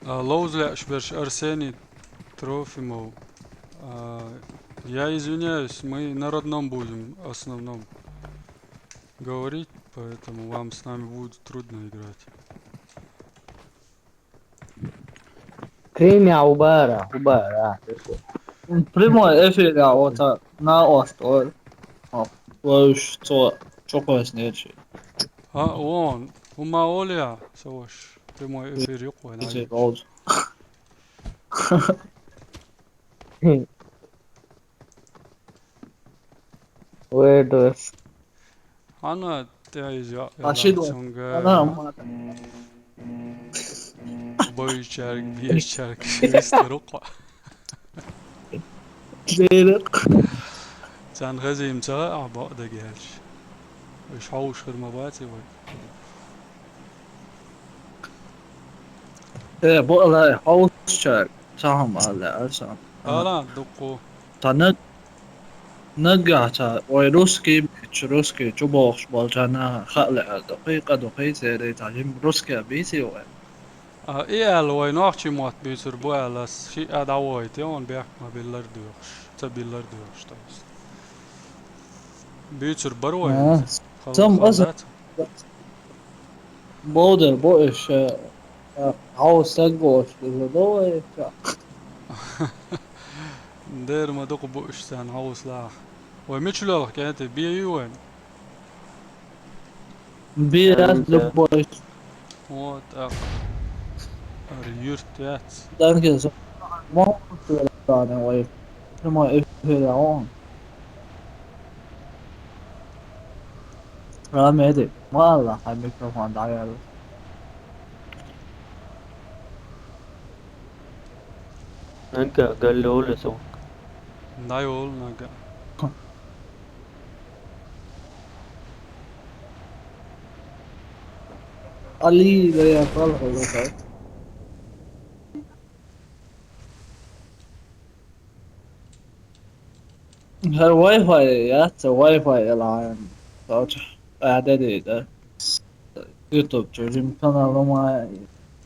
А, лоуз лаьаш берш Арсений Трофимов. А, я извиняюсь, мы на родном будем основном говорить, поэтому вам с нами будет трудно играть. Кремя убара, убара. Прямой эфир, я вот, а, на ост, ой. А, ой, что, что пояснить? А, вон, ума оля, саваш, прямой эфир, юквай, Эти найдёшь. Роуз. Weirdos. Ана тяйза Ашиду. Цунга. Ана ма. Бойчарг, бийчарг, шивистер уква. Лерек. Цан газим ца а бо дагелч. Иш хауш хырма баци вай. Э, бо ла хаус чарг. Сахам алла, арсан. Ала, дукку. Та наг-, наггахь ца, вай русский, чу русский, чу бохуш болчарна хаа лаьара дукхий, къа дукхий, церий ца жим русский а бийций вай. А, и аьлла вай нохчий мотт буьйцур бу аьлла, ас шиъ а дӀавохуьйтий, хьуна бехк ма биллар доьхуш, ца биллар доьхуш, то есть. Буьйцур бара вай А, хӀинца? Халла сам хала аса дац? Бовдар бу уьш, э, хьо стаг волуш деза до вай, ча. Дера ма дукха бу уьш царна хьовсалахь. Вай мича лоьлху кӀентий, бен ю вайн? Бен яц, любой. Вот, ах. Ара юрт яц. Данкин со. Мо, вай. Прямой эфир, а он. Рамеди, валла, хьан микрофон дӀаяьлла. Нагга галлевлла со. ДӀайолу нагга. Али, да я пал хьо. ХӀара Wi-Fi яц, Wi-Fi ялахьа. Сочу Ӏаьдадийта. YouTube чу жима канал ма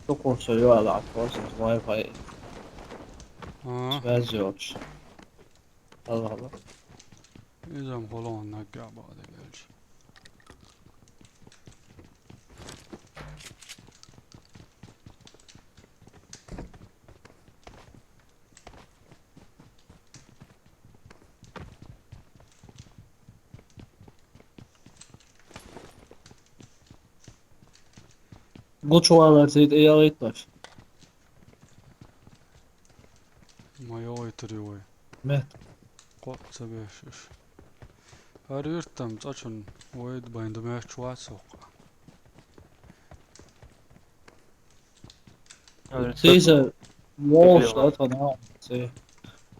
дукха со йола просто Wi-Fi. А. Связь йоцуш. Алла, алла. Иза-м хӀолон наггахь бакъдерг аьлча. Гучувалар зийта ялийталаш. Ри вай. Мет. Кхоъ ца беш уж. ХӀара юртам цӀа чун вайда байна ду маьрч вац сохкъа. Тийса, вовш, да, цхьа накъост.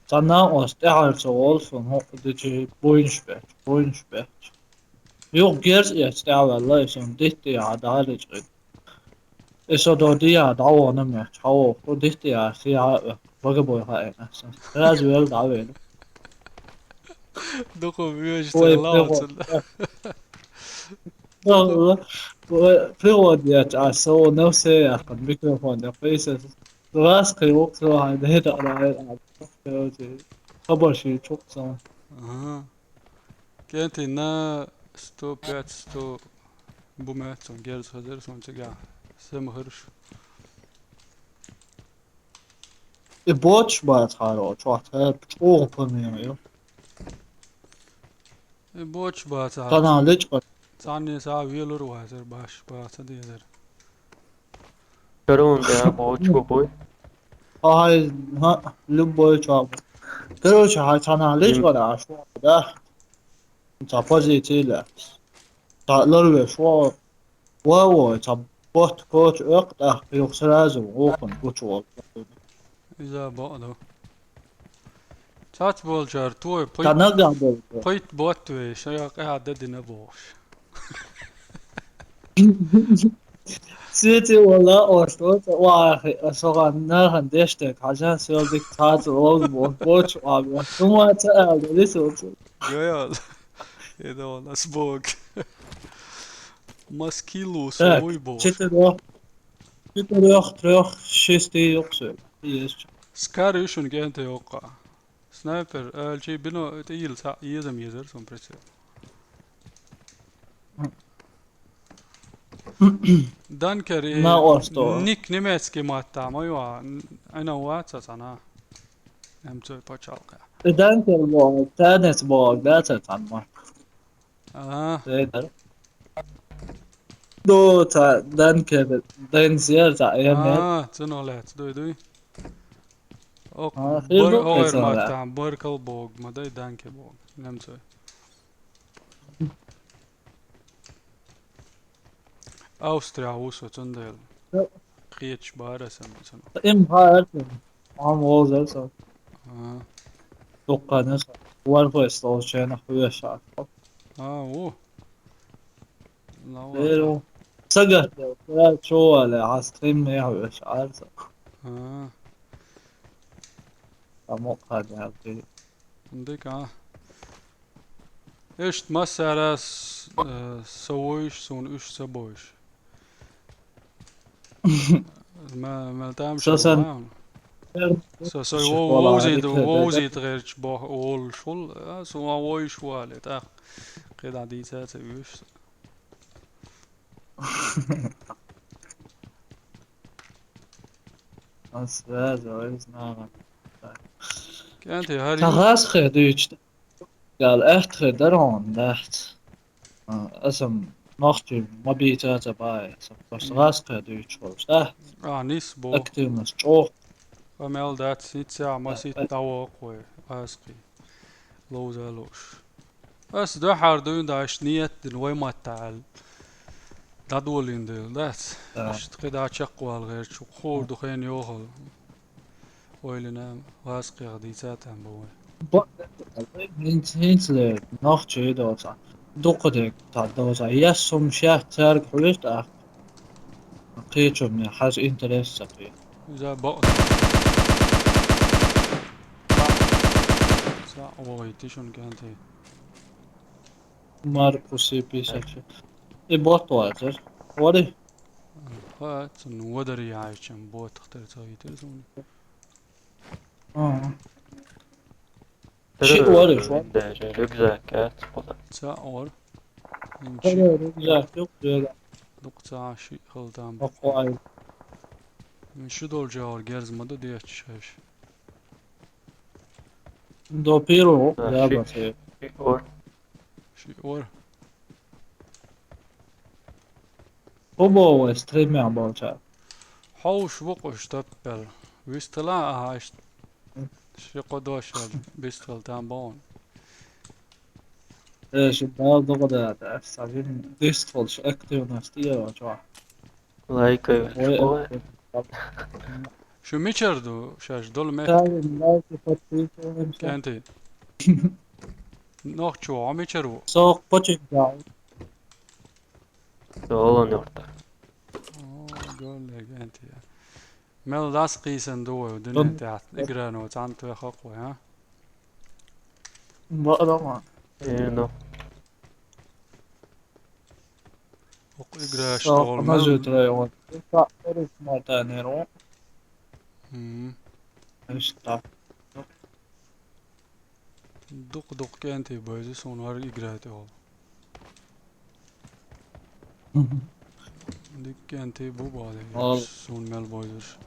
Цхьа накъост тӀаьхьарца волу сон, хӀокху дичи буйнаш бетташ, буйнаш бетташ. Юха герз эцна тӀаьхьаваьлла, и сон дитта яхьа дӀалечкъина. И со до дия дӀавахана моьтту, хьан воху, дитта яхьа, сехьа а оьху, бага бой хаийна сан. Сразу вел дӀавелла. Дукха вежа ой, ца лаоцул. Пригодно. Ой, пригодно, я, а со на все, я, под микрофон, я, пейсес. Раз, кривок, всё, а, да, это, а, а, а, короче, хабар ши чук сан. Ага. КӀентий на сто пять, сто бу маьтту сон герз хазар сон цигахь. Сема хирш. И боцуш бац хьаро, чохь цхьа чӀогӀа помимо ю. И боцуш бац хьаро. Цхьана лечкъа. Цхьанне схьа велур вацар, баш бац а дезар. Корона тӀе а боцуш бу буй? Ай, ха, любой чохь. Короче, хьан цхьана лечкъа а шо, да? Цхьа позиций лаьцна. Цхьа ларвеш ву, ва, ва, цхьа ботт коча оьккху, тӀаккха юха сразу вукхунна гучуволу. Иза бакъ ду. Цац болчара той пхийтта, цхьа нагахь болчара. Пхийтта ботт вей, шайга къаьхьа дадина бохуш. Сети вала ош, оца вахи, асоган нахан дештек, хажан сел дик цац волу бохуш, бочу ам. Тума ца ала, лисуцу. Йо, йо. Эдолас бог. Маскилус, так, уй бог. Четырёх, четырёх, трёх, шести юксу. Есть. Скар ишун кенте йокка. Снайпер, альчи бино, это ил са, езам езер, сон прицел. Данкер и на орто. Ник немецкий матта, моё, н-, ана ваца сана. М Ц пачалка. И данкер бо, танец бо, да, ца цан ма. А. Седер. До ца данкер, дензер ца, я нет. А, ца но лец, дуй, дуй. Ок, а, бар-, хилду, овер ца матта, баркал бог, ма дай данке бог. Немцой. Австрия ву со цундела. Йо. Кхеташ бара сан цунах. Им хаар цунах. Ам вовзар со. А. Дуккхана со. Вархой стол чайнах вешар. А, ву. Лава. Беру. Сагат, я чувала, а стрим я вешар со. А. Амокхада, я. Дика. Иштта массара с-, э, со вуйш, суна уьш ца бойш. Ма-, мел там со сан ван. Со, со школа вовзийта, дика, вовзийта гӀерташ бо-, волуш вул, а, со ван войш вале, тӀаккха кхидӀа дийца ца вуьйш со. Ас ваьза, ваьза, нагӀан. КӀанти, хӀара ю- гӀазкхи дуьйцу. Ял аьттахи дара хьуна, дац. А, аса нохчий ма бийца ца баьй, аса просто гӀазкхи дуьйцуш волуш, да? А, нис бу. Активность чӀогӀа. Ва мел дац, сица ма сица дӀавоккху вай, гӀазкхи. Ловза луш. Ас дуьхьара дуьйна даьш ниет дина вай матта аьлла. ДӀадолийна дела, дац? Да. Иштта кхидӀа чекхвала гӀерташ, хуур ду хен йохалла. Ойлина, васкъех дийца там бу вай. Бо-, хӀинц-, хӀинцале нохчий доцахь. Дукха дерг цхьа доцахь. Яс хӀума шаьш цаьрга хьуьйсу тӀаккха. Кхечунна хьажа интерес ца кхета. Иза бакъ. Са вогӀийти шуна кӀанте. Маркуси писача. И бот вацар. Вари? Ха, цун вадари яйчам ботах тер ца витер зуни. Ага. Ши вари шо. Рюкзак ац. Ца ор. Ши рюкзак юк жера. Дук ца ши халтам. Аквай. Шу дол жавар герз ма ду дечиш хаш. До первого, да, ши, ба се. Ши ор. Ши ор. Хубо вай стримя болча. Хьовш вукъуш таппел. Вистала ахаш. Ши кхо дош яьлча, бист хила там боху. Э, ши бала догӀа да, да, ас ца вина, бист хила шу активность е вача. Лайкай вача. Ой, ой. Актив. Шу мичара ду шаьш долу меттиг? Ставим лайки, подписываемся. КӀентий. Нохчо, хьо мичара ву? Со кхочуьнга ву. Со Олан-Юьртара. О, гулле, КӀентий. Мел дӀасакхийсина ду вай дуьнен тӀехь, играно цхьаьна тоьхна хӀокху вай, а? Баъ ма. Э, ну. ХӀокху играш долу мел. Мгм. Дукха-дукха, КӀентий, бойза суна хӀара игра тӀехула. Мгм. Дика КӀентий бу боху дерг, суна мел бойзуш.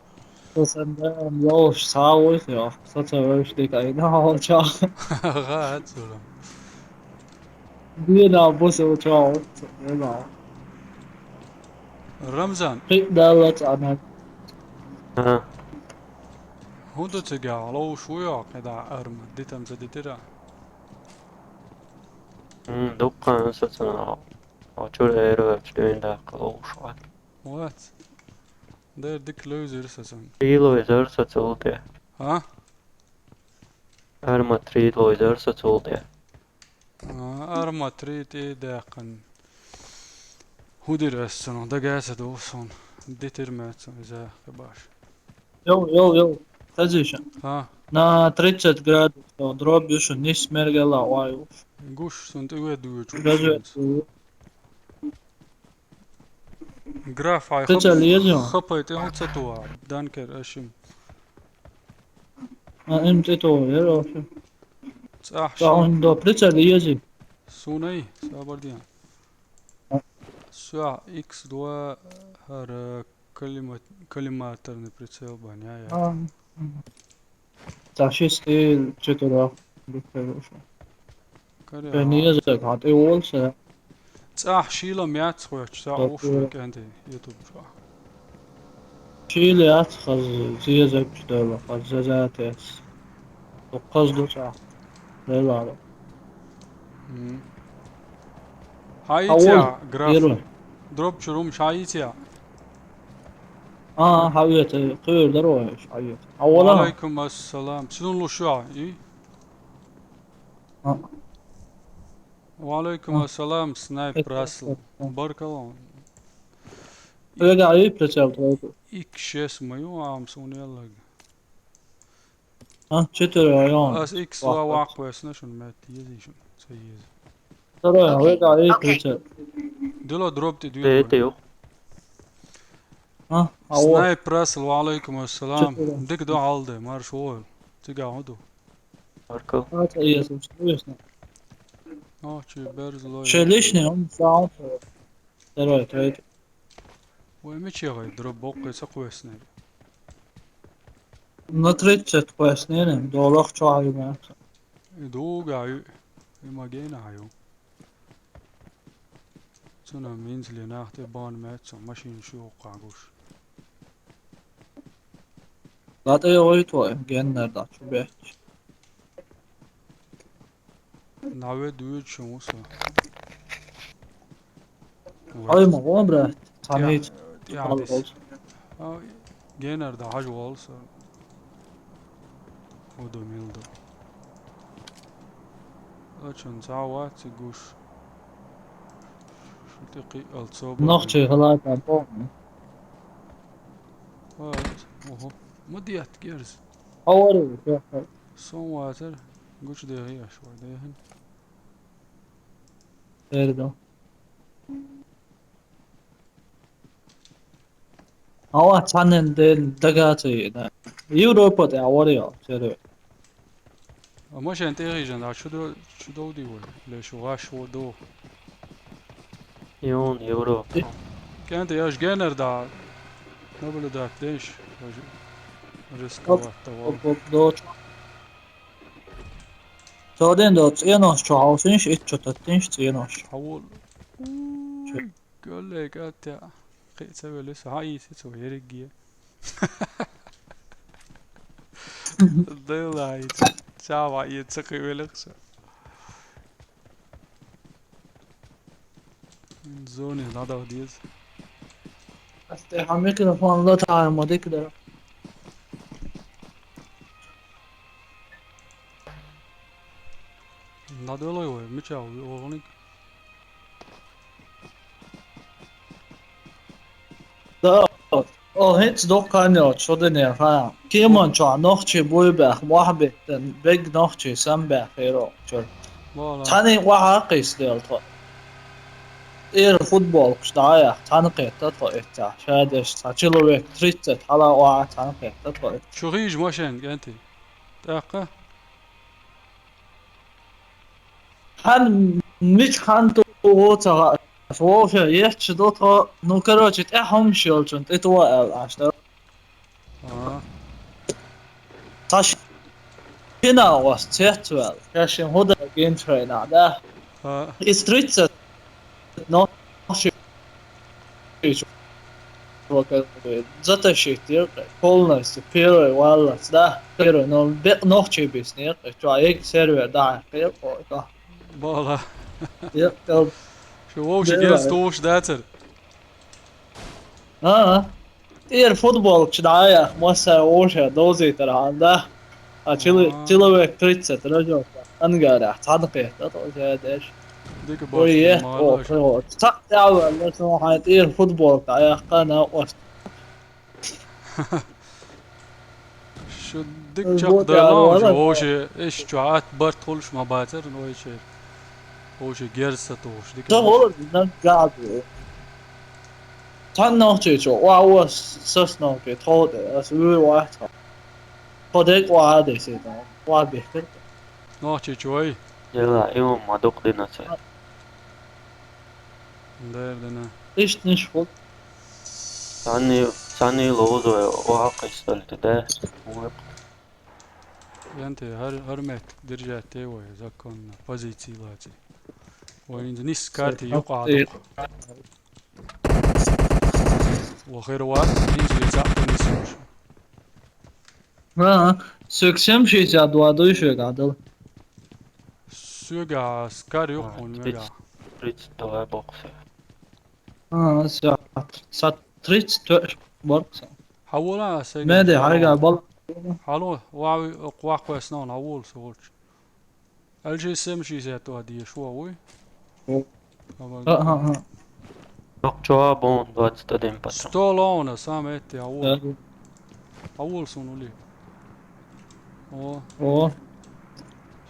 Со сан даим йолуш схьа а вуйса, йо. Со ца вевзаш дика айна хьолчохь. Ха, хьацура. Дена бу со чохь, ца вевза. Рамзан. Кхин а далла цӀа нах. А. ХӀун ду цигахь, ловш ву йо, кхидӀа арма, дитам ца дитира? М, дуккха аса цунах. Хьо чуьра эр вевча дуьйна даккха ловш вац. Вац. Дера дика левзира аса цунна. Трилой зар со цул тӀе. А? Арма трилой зар со цул тӀе. А, арма три тӀе даьккхина. ХӀун дира аса цунах? Дага аса ду суна. Дитира ма цунна иза хи баш. Йо, йо, йо. Хазиша. А? На тридцать градусов дробь ю шу, нис мергала вай. Гуш, суна тӀе ве дуьйчу. Газет. Граф, хьайн хап-, хапай тӀе хӀун ца туху, Данкер, ашим? А, им тӀе туху, яра ашим. ЦӀахь ши-, хӀун до прицел ези? Сунай, сабар ден. А. Соьгахь икс два хӀара коллима-, коллиматорный прицел бан, я, я. А, мгм. Цхьа ши стил четверо. Каре. Шен еза, хьан тӀе волу сан. ЦӀахь шийла яц хьоьцу, цхьа уш вай КӀентий, ютуб чохь. Шийла яц хаза, зезагчу дала, хаза зазатес. Со хаза ду цӀахь. Делала. М. Хьан йицъя, граф? Дробчур хӀумаш хьан йицъя? А, хьан вета, кхуьур дара вай, хьан вета. Хьан вола? Ва алайкум ассалам. Сунлу шу, и? А. Ва алайкум ассалам, снайпер Расл. Баркалла. Вегахь ю прицел твой? Икс шесть ма ю, ам суна яллаг. А, четыре район. Ас икс ва вакхвесна шун мет, ези шун, ца ези. Второй, вегахь ю прицел. Дила дроп тӀе дуьйцу. Тетею. А, а вот. Снайпер Расл, ва алайкум ассалам. Четыре. Дика ду хьал де, марш вогӀал. Цигахь хӀун ду? Марко. А, ца еза, уж, конечно. О, чи берз лой. Ши лишний, он сам. Второй, третий. Вай мичи гӀай, дроп боккхий ца кхоьссинера? На тридцать кхоьссинера, долах чохь ю меца. И дуга ю, и ма гена ю. Цунах минзале нах тӀе бан меца, машин шу кхагуш. ЛатӀе вай твой, геннер дац, чу бетч. Наве дуьйцу шун ву со. Ой, ма гӀо, брат. Цхьаьна тӀе-, тӀе-, тӀе-, А, генар дан хьажа волу со. Оду мил ду. Лачун цхьа вац и гуш. Шу тӀе кхиъал цо бан. Нохчий халатан помню. Вац. Ого. Ма детта герз. Хьо вара, хьо, хьо. Сон вацар, гучудехи аш вай дехин. Эрдо. Ава цхьаннен ден дага ца йина. Европа тӀе а вара йо, церве. А машен тӀе хижан, а чу до-, чу довди вай, леш ваш во до. Юн, Европа. КӀентий, аш генер да, наблюдать деш, аш рисковать да вал. Оп, оп, доч. Цо ден до цӀенош чу хьовсинш, итт чу таттинш цӀенош. Хьавол. Чу. Уй, голле катя. Кхи ца веле, со хьаийси цо ерриге. Дела хьайца. Ца ва, е ца кхы великъ са. Зоне надо деза. Астехьа микрофон латаем, ма дика дара. Надо лой вай, мича вай, олгъаниг? Да. О, хӀинца дуккха а йоцуш, шо динера хьан. Кеман чохь нохчий буй баьхна, мохь биттина, бег нохчий самбаьхна хир оха чуьра. Вала. Цхьаьний охьа а кхийсаделла тхо. ТӀера футболкаш дӀа а яхна, цхьаьна кхетта тхо эццахь. Ша деш цхьа человек тридцать хьала охьа цхьаьна кхетта тхо эццахь. Чу хийжа машен, кӀентий. ТӀаккха? Хьан мича хьан туху ца хаьа. Вовше етташ ду тхо, ну, короче, тӀаьхьа хӀумаш йолчун тӀе тӀо аьлла Ӏаш дара. Ага. Цхьа шина ост цецваьлла, ша шин хӀу дан гинчхьайнахь, да? Ага. Из тридцать, но, ши- Затащить дира, полностью первый валлац, да? Первый, но бекъ нохчий биснера, чу а сервер дӀахьаькхира, ой, да. Бала. Я, я, Шу вовчу да, герз да. Тулуш дацар? А, а. ТӀера футболкаш дӀа а яхна, массара вовшех довзийтар хьан, да? А чили-, Ага. Человек тридцать рожёнка. Ангарехь цхьаьна кхетта тхо ша деш. Дика боху, ой, е, о, малаш. О, цхьаъ тӀаьхьаваьлла, со хьайн тӀера футболка дӀаяьккхина, ост. Шу дика чекхдевлла, вовше, иштта чохь атта барт хуьлуш ма бацара, вайшера. Вовше герз сатухуш, дика. Ца гӀо, наггахь а. Цхьана нохчийчо, ва, ва, сас нохчий, тхов тӀе, ас вуьйр вац хьо. Тхо дерг охьа а десийта, охьа бихкира. Нохчийчо вай? Дела, и хӀума ма дукха дина ца. Дер дина. Иштта ниш хул. Цхьанний, цхьанний ловзо, охьа кхийсадалла тӀе, да? Вай. Янте, хӀар, хӀар меттиг держать де вай, законно, позиций лаций. Вай хӀинца нисса карти юкъа а дукха. Ва хир вац, хӀинца вай цхьаъ тӀе нисса вуш. Ага, соьга семь шестьдесят два дуй шуьга Ӏадал. Соьга скар юкъа хьуна мегахь. Тридцать, тридцать два бокса. А, ша, ша тридцать тоьаш бокса. Хьавола а сайга. Меди, хьайга бал. Хьало, вави, кхохкхойс нон, хьавола со волчу. Алжи семь шестьдесят два деш, вуй? О. Ага. Ага, ага. Докчо бон двадцать один патрон. Сто лоуна, сам эти, а вол. Да. А вол сун ули. О. О.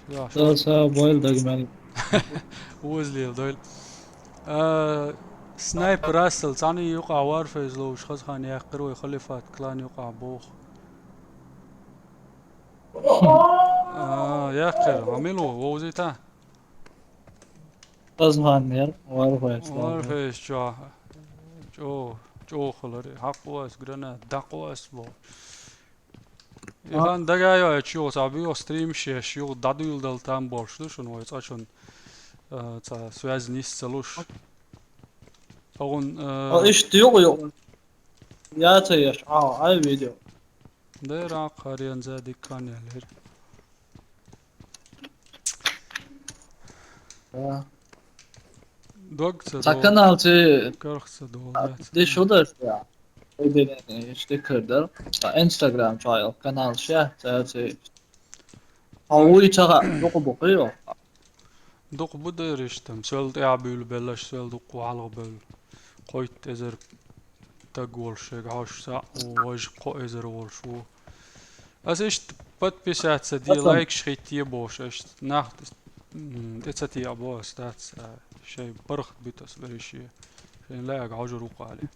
Я, да, шо. Са бойл дагмел. Узлил дойл. А, снайпер Рассел, цани юкъа Warfaze ловш, хазхан яхкыр вай халифат клан юкъа бох. А, яхкыр, амилу, вовзита? Азманнер, Warfaze. Warfaze чо. Чо, чо хилари. Хьакъ ас, гранат, дакъ ас бо. А? И хан дагайо, чо, са био стрим шеш, ю дадуил дал там болш ду, шун вай цачун, э, ца связь нис ца луш. Огун, э, а, ишт ю, ю. Я ца еш, а, ай видео. Дера, харен за диккан ялер. Да. Дог ца ца дол-, канал чи карх ца дол, а, да, ца диш дол. Ударш, да. Ударш, ишти кырдал. Ца Instagram чаял канал ша, ца, ца. А уй чага, дукъу букъу йо. Дукха бу дерриш там, сел тӀаьхьа буьйлу беллаш, сел дукха вахьалгӀа бевлла. Кхойтта эзар таг волуш шега хьош схьа а ву, важа кхо эзар волуш ву. Аса иштта подписаться де, лайкаш хӀитте бохуш, иштта нах, м, тӀе ца теа бо ас дац, а, шайн паргӀат битас беррише. Шайн лаьга хьожур ву кхали.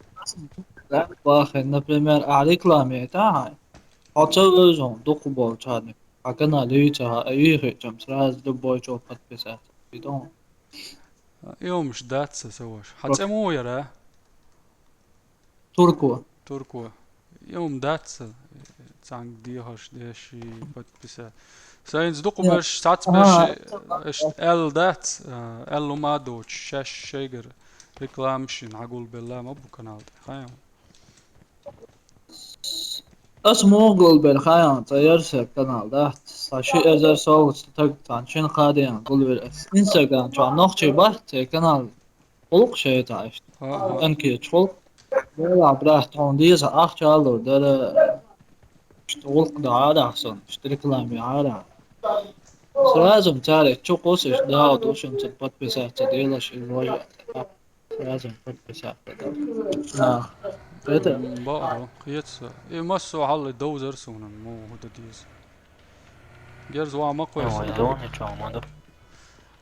Бахин, например, а реклама яйта хьайн. Хьо ца вевза хьуна, дукха болчарна. Хьан канал юьйцахьа, а юьйхичам сразу любой чо подписаться. Бидон. И хӀумаш дац сан, сан ваша. Хьан цӀе муха яра? Турко. Турко. И хӀума дац сан, цхьаьнга дехаш деш и подписаться. Сайнца дукха берш, цхьацца берш, аьлла дац, а, аьлла хӀума а доцуш, шаьш шайгара рекламаш йина хьагулбелла ма бу канал тӀе. Хайна. Ас муха гулбелла хаьий хьуна, цхьа яра са канал дац. Цхьа ши эзар сов стаг цхьана шина хадийна гулвелла ас. Instagram чохь нохчий бац церан канал. Гӏуллакх шайтӏа иштта. Ага. Анкеташ гӏуллакх. Вела, брат, хьуна деза ахча алур дара. Иштта гӏуллакх дан Ӏарахь сон, иштта реклама ян Ӏарахь. Сразу цара чу кхуссуш, да, ду шуна цу подписаться делаш, и вожа. Сразу подписаться делаш. Да. Это? М, баъ, кхета. И массо хьалли довзар суна, мо хӀу дан деза. Герз ван ма кхойса. Ой, зони чохь ма ду.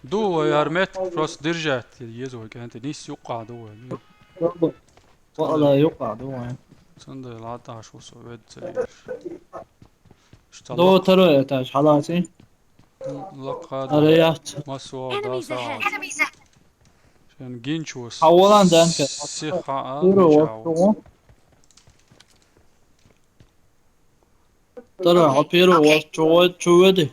Ду вай хӀара метка просто держать еза вай кӀентий. Нис юккъахь ду вай. Валла юккъахь ду вай. Цундела латаш ву со вед ца веш. Ду второй этаж хьалаций? Лакха ду. Ара яц. Масо да са. Шен гинчус. Хьаволан данка. Сиха а. Первый мича вот. Второй, а первый вот чего, чего ты?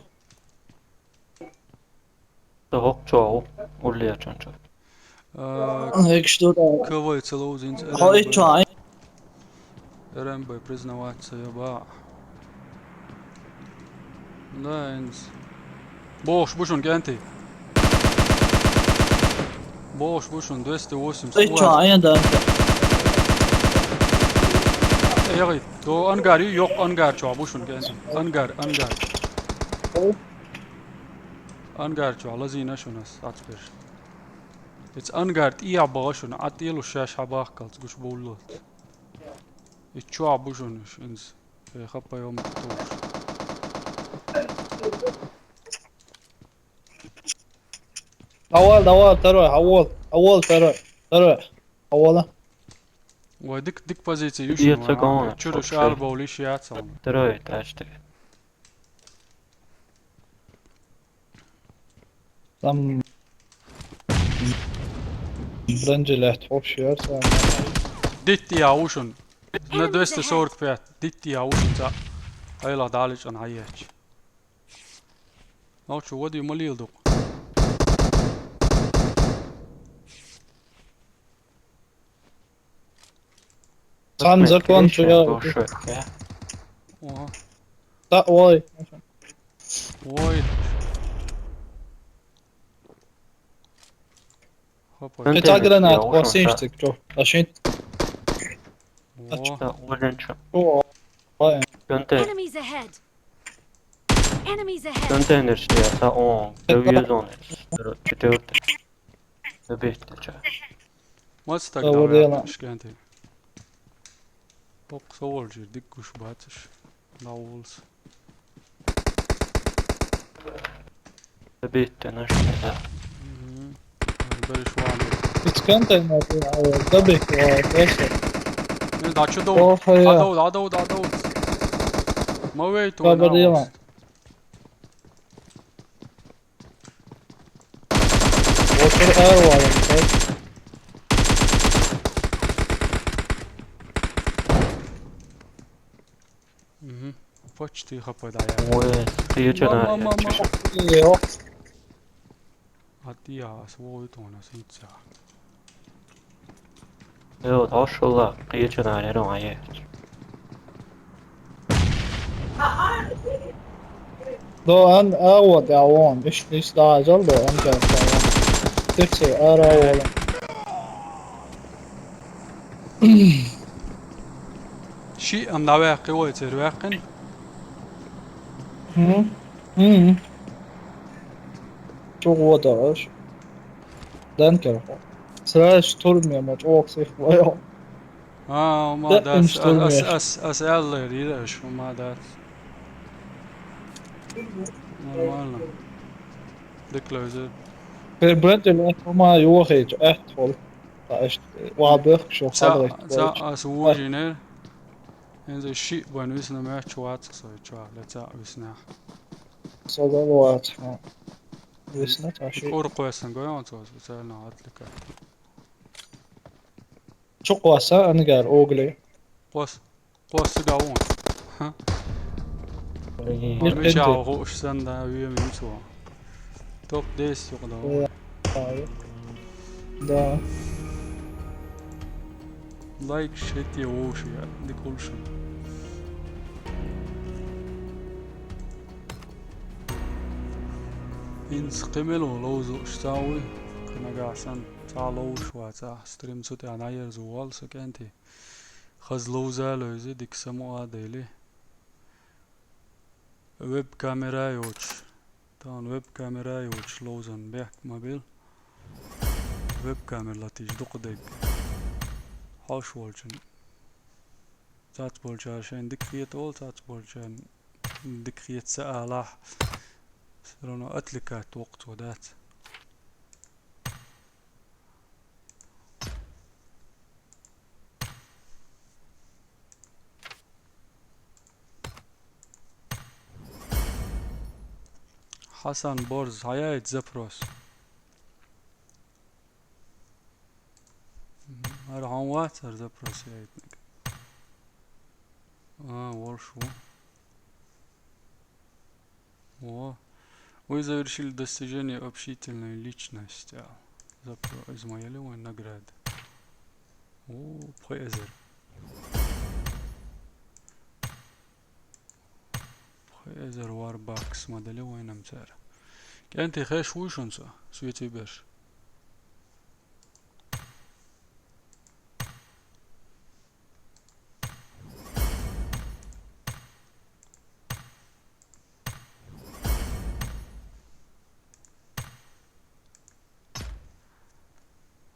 Дог чого? Улле чанча. А, эк что да? Кого и целовал, зин-, Хо и РМБ. Чё, ай? РМБ признаваться я ба. Да, инс. Бохуш бу шуна кӀентий. Бохуш бу шуна двести восемьдесят. Ай, чё, ай, да. Эгъит, до ангар ю, йокъ ангар чохь бу шуна кӀентий. Ангар, ангар. Ангар чохь лазийна шуна ас, ацберш. Эца ангар тӀехь баха шуна, Ӏа тӀелуш шаьш хьабахкалц гуш бовллалц. И чохь бу шуна, инс. Э, хаппай омма тохуш. Давай, давай, второй, хьавол, хьавол, второй, второй, хьавола. Вай дик, дик позици ю шуна, чуьра шуьла бовлиш яц хьуна. Второй этаж тӀе. Там бронежилет вообще арса. Дитти я ушун. На двести сорок пять. Дитти я ушун ца. Айла дали чан хьаечи. Нохчо вади ма леладу. Цхьана закон чу яра. Ага. Да, ой. Ой. Хопа. Кхин цхьа гранат кхоссийша цига чу. Аш хӀинца. О. О, ой. Контейнер. Enemies ahead. Enemies ahead. Контейнер шиъ, цхьа он, говезон. Четвёртый. Забейте, чё. Маца стаг дӀаваьккхина шкенти. Боккха со волчу дика гуш бацаш. ДӀаволлас. Забейте, наш. Мгм. Бериш ван. Ицкантай на, а, забейте, а, просто. Не, да, чё дов? Ох, я. Дадов, дадов, дадов. Ма вей, то. Проблема. Water air var yani. Мгм. Почти хапай да я. Ой, ты чё на? Мама, мама. Чё? Йо. А ты я свой тон а сыца. Йо, ташла, кхечана, не ро, ае. До ан, а вот, а он, иш, иш да, жал до, ан, как, а, он. Типси, а, ра, вала. Ши, ам, давай, кривой, цервяхин. Мгм. Мгм. Чё, вот, а, ш-, Данкер. Сразу штурме ма чӀогӀа сих вайо. А, хӀума дац. Ас, ас, ас аьлла, дийра аша, хӀума дац. Нормально. Дика левзар. Бер-, бер-, бер-, хӀума йохийча, аьтта хул. Ца иштта, ва бехк шо ца, хабар ца, ца, ас вожинер. ХӀинца шиъ бан висна моьттуш вац со чохь, ле цхьаъ виснехь. Со дала вац, хьо. Висна цхьа шиъ. Кура кхоьссина гой хьуна цо, специально отвлека. Чу кхосса ангар угли. Кхосса, кхосса гавун. Ха. Блин. Мича хууш санна, вен вин цо. Топ десять юкъа дан. Да. Лайк шети вовши, дика луш. ХӀинца кхин мел ву ловзуш ца вуй, кхин нагахь санна цхьа ловзуш вацахь, стрим цу тӀехь дӀаерзо волу со кӀентий. Хаза ловза а левзий, дика самукъа а дели. Веб-камера йоцуш. Тахана веб-камера йоцуш ловзан бехк ма бил. Веб-камера латийча дукха дерг. Хьош волчун. Цац болчара шайна дика хета олу, цац болчарна дика хета ца алахь. Всё равно отвлекать воккху цо дац. Хьасан Борз, хьан яйта запрос? Мгм. ХӀара хьан вац, хӀара запрос яйтниг? А, волуш ву. О. Вы завершили достижение общительной личности. Запро-, иза ма яли вайн награда. О, пхи эзар. Пхи эзар варбакс ма дали вайнам цара. КӀентий, хеш вуй шуна со, светий берш?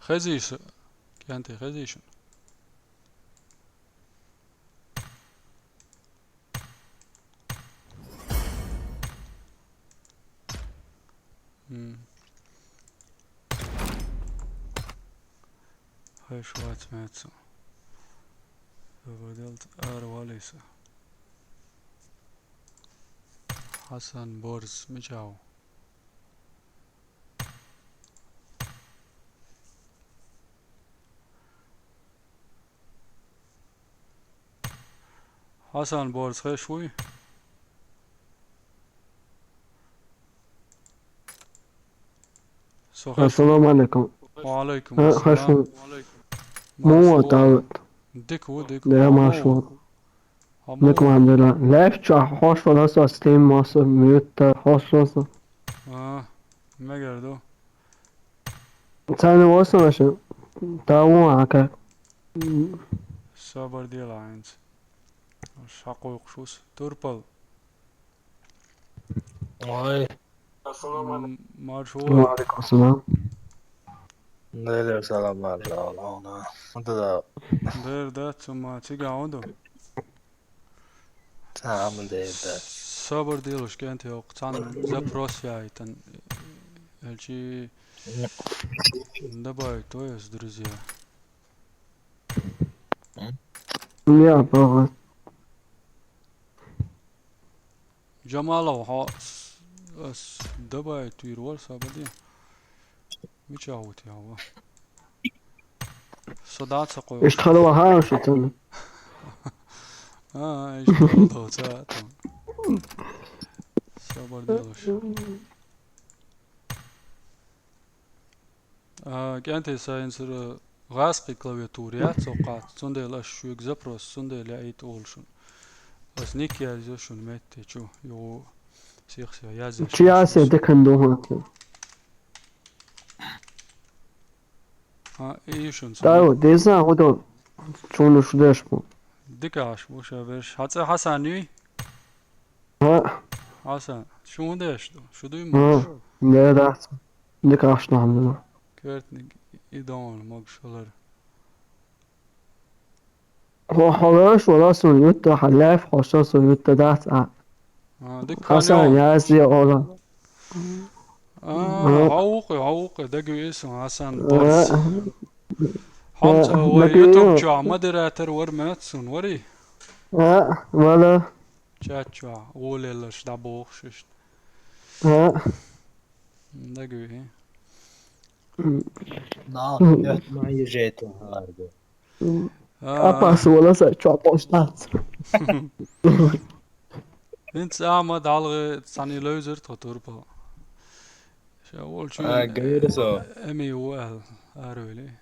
Хезий со, кӀентий, хезий шуна? М. Хай швац мецу. Ваделт ара валиса. Хасан Борз, мича ву? Хасан Борз, хеш вуй? Со хеш. Ассаламу алейкум. Ва алейкум ассалам. Хеш вуй? Муха ву, Давид? Дика ву, дика ву. Дика ву. Алхамдулилла. Лайф чохь хьош вара со, стрим ма со, муьтта хьош вара со. А, мегар ду. Царна васана шу. Та вон ака. Сабар дела хӀинца. Шакъойкхуш вус. Турпал. Ой. М, марш ву. Ва алейкум салам. Лейлер салам, марш ву. Дер дац, ма цига ву ду. Цхьа а ма дер дац. Сабар делаш, кӀентий, йоккха цхьаьна запрос яйтан. Элчи добавить твои друзья. Я, пора. Джамалов, хьо с-, ас добавить вийр вара, сабаде. Мича ву те хьо? Со дац хьо кхой. Иштта хала ваха шу цунна. А, а, иштта хала ца тун. Сабар делаш. А, кӀентий, сайн сара гӀазкхи клавиатура яц, со кхац, цундела аш шуьга запрос, цундела яийта олу шуна. Ас ник язйо шуна метте чу, югӀу сихса язъеш. Чи ясе декан ду хьан. А, и шуна. Тай ву, деза хӀу ду, чуна шу деш бу. Дика аш бу, ша берш. Хьан цӀе Хьасан юй? ХӀаъ. Хьасан, шу хӀун деш ду? Шу дуй ма? ХӀаъ, де дац. Дика ахча нахана. Коьртаниг и догӀана могуш хилар. Хьо, хьо веш вара суна ютта, хьан лайф хьоша суна ютта дац а. А, дика Хьасан яз де ола. А, хьо вукхе, хьо вукхе, дагаве суна Хьасан Борс. Хьо ца вай YouTube чохь модератор вар моьтту суна, вари? А, вала. Чат чохь, волеллаш дӀабохуш иштта. А. Дагаве. М. На, М. Нет, ма ежету, Арго. М. А. Апас вала са чохь бохуш дац. ХӀинца а ма дӀалгӀе цхьаьна левзар тхо турпал. Ша волчу А, гайра со. Эми ву аьлла, аравели.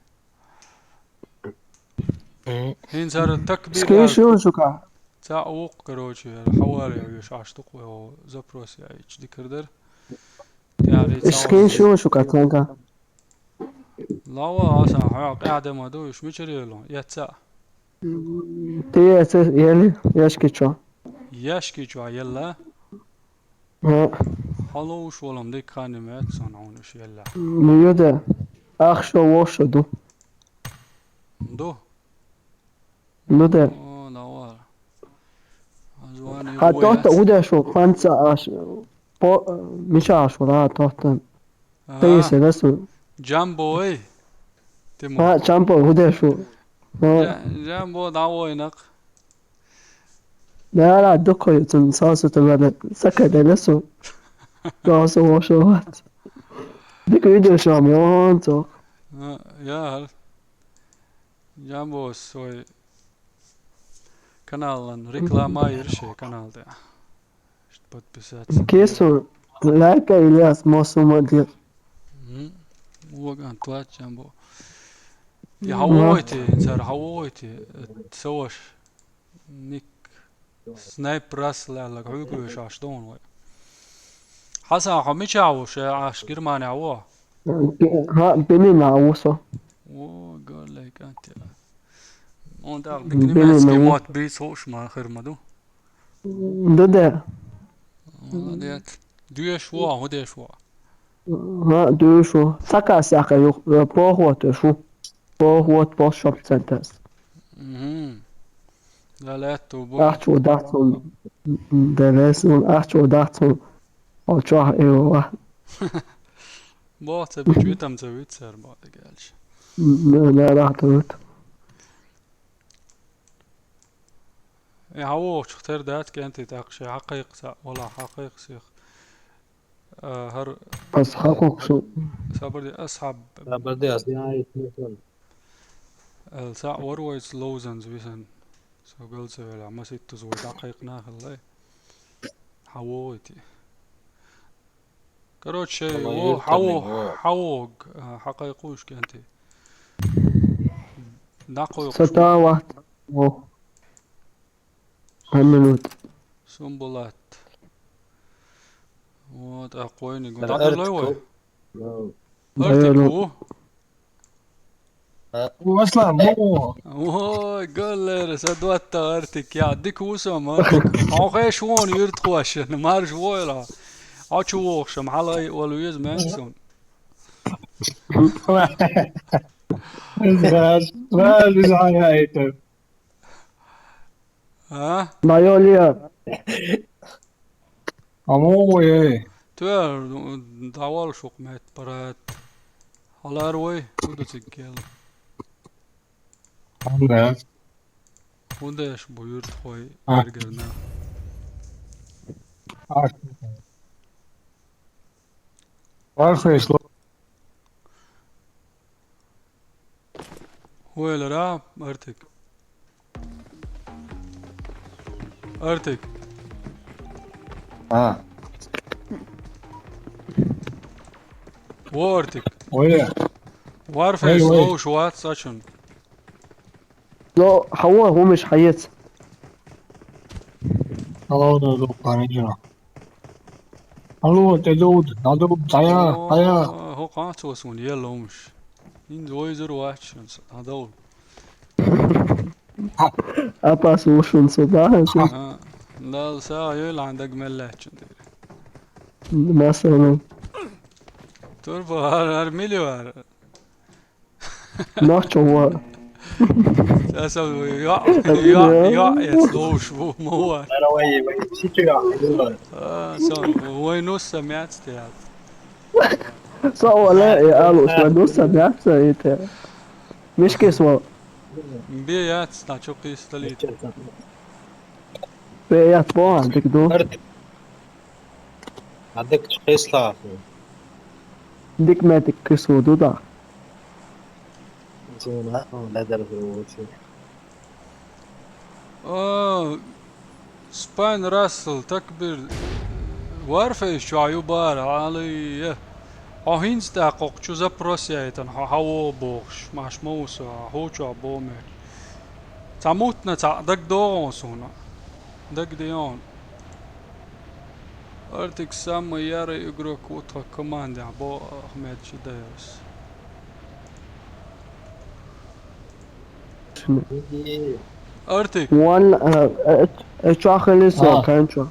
М. ХӀинца хӀара такбир Скажи, аьлла. Что, сука? Цхьаъ вукху, короче, хӀара хьавар я веш Ӏаш дукха вай хьо запрос яйча дикар дара. ТӀаьхьа Иш скин шу шу катанга. Лава аса хьо къяде ма ду, иш мичарело, яца. Ти яца ели, яшки чо. Яшки чо, елла? Ха. Хало уш волам дек хани мет сон хьон иш елла. Ну, йоде. Ах шо, вош шо ду. Ду. Ну де. О, лава. Азвани. Ха, тохта удеш у, ханца аш. По, миша аш, ла, тохта. Ага. Тейсе, да су. Джамбо, эй. Тимо. Ха, Джамбо, удеш у. Ха. Джа-, Джамбо, да, ойнак. Да, ла, докой, тун, сасу, тун, да, сака, да, лесу. Да, су, вош шо ват. Дик видео шо, мон, то. А, я, хар. Джамбо свой каналан реклама ирше каналда. Подписаться. Кесу лайка, Ильяс, мосу мадир. М, воган твач, Джамбо. Я, хавойте, цар хавойте, э, сош. Ник снайпер рас лаллаг хьугуй шаш дон вай. Хасан, хьо мича вуш, аш Германия во? Ха, бинина вусо. О, голлей канте. Он дал немецкий мот бис хош ма хир ма ду. Да, да. Молодец. Дуеш во, худеш во. Ха, дуеш во. Сака сака ю, э, похот шу. Похот по шоп центрс. Мгм. Да, лето бу. Ах чу дахцун. Да, лесун, ах чу дахцун. О, чу, э, о. Бо, це бу, чу там це вицер, бо, да, гелч. Да, да, да, тут. Э, хавоч, хтер дат кенти такше, хакъикъ са, вала хакъикъ сих. Э, хар Ас хакъикъ шу. Сабрди асхаб. Сабрди ас, я, итмекон. Эл са ворвойц лоузанз висан. Со галце вела, масит туз вой хакъикъ нахал, э. Хавойти. Короче, Вала о, ерта хаво-, мегуа. Хавог, а, хакъикъуш кенти. Нахуй Сата вахт. О. Ха минут. Сумбулат. Вот, а къойни гу. Ар Дадулай вай. Артик. Ну. Артик Дайону. У. А. Васлам, о. Ой, голлер, са дуатта Артик, я, дик усам, Артик. Охеш вон юрт хуашен, марш войла. Ачу вохшам, халай валуез менсун. Раз, раз, из хаяйта. А? Майолия. Амой, эй. Төр, давал шук мет парат. Халар вой, уду цикел. Анда. Удеш буюрт хой, А. Эргерна. А. Варфейс ло. Хуэлэр, а, Артик? Артик. А. О, Артик. Ой. Варфейс Ой, ой. Лоу шуат сачун. Ло, хаву, гумиш хаец. Алло, да, да, парижа. Алло, те дуд, надо, тая, тая. О, хо, канц васун, е ломш. Ин двойзер вач, надо. Апас ушун сюда. А, да, са, ё, ландаг меллач. Масалан. Турбо ар, ар миллион. Нахчо ва. Саса, ё, ё, ё, ё, эс лоуш ву, мова. Давай, давай, сичига. А, со, вой, ну, са мяц те. Со, вала, э, алу, со, ну, са мяц, э, те. Мишки со. Бе яц, на чо кристаллит. Бе яц, по, андык ду. Адык чкесла. Дик медик кысу ду да. Зона, о, ледер зона. О, Спайн Рассел, так бир Варфейс чу аю бар, али, э. О хинц та кок чу запрос яйтан, ха, хаво бохш, маш моуса, хо чу бомер. Цамутна ца даг догон суна. Даг дион. Артик самый ярый игрок у тха команде, бо Ахмед Шидаевс. Артик. Ван, э, э, э, чё хилиса, А. Канчо?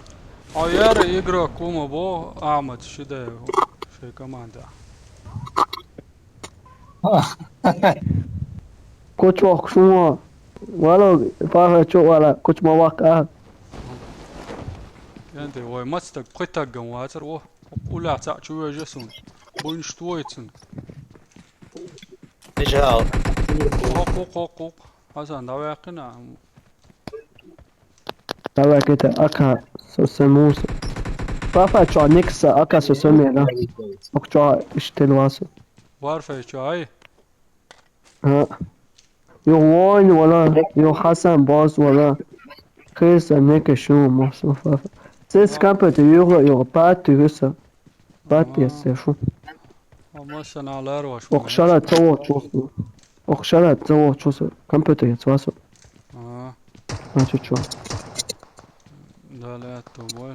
А ярый игрок ума бо Ахмед Шидаев шей команда. Кучох шумо. Вало, пара чё вала, кучма вака. Энди, ой, мац так пхытагган вацар, о, уля цаӀ чу вежа сун. Буйнш твойцун. Ижал. О, о, о, о. Хасан, давай кына. Давай кета, ака, со се мус. Папа, чё, никса, ака, со се мера. Ок, чё, иштел васу. Варфей, чё, ай? А. Ё, вон, вала, ё, Хасан, бос, вала. Хиса, неке, шу, мос, фа, фа. Сес А. Компьютер, ё, ё, пат, ё, са. Пат, А. Я, се, шу. А, маса, на, лар, ваш, Ох, молодец. Шара, того, чё, охшара, того, чё, са. Компьютер, я, цвасу. А. А, чё, чё? Далее, то, бой.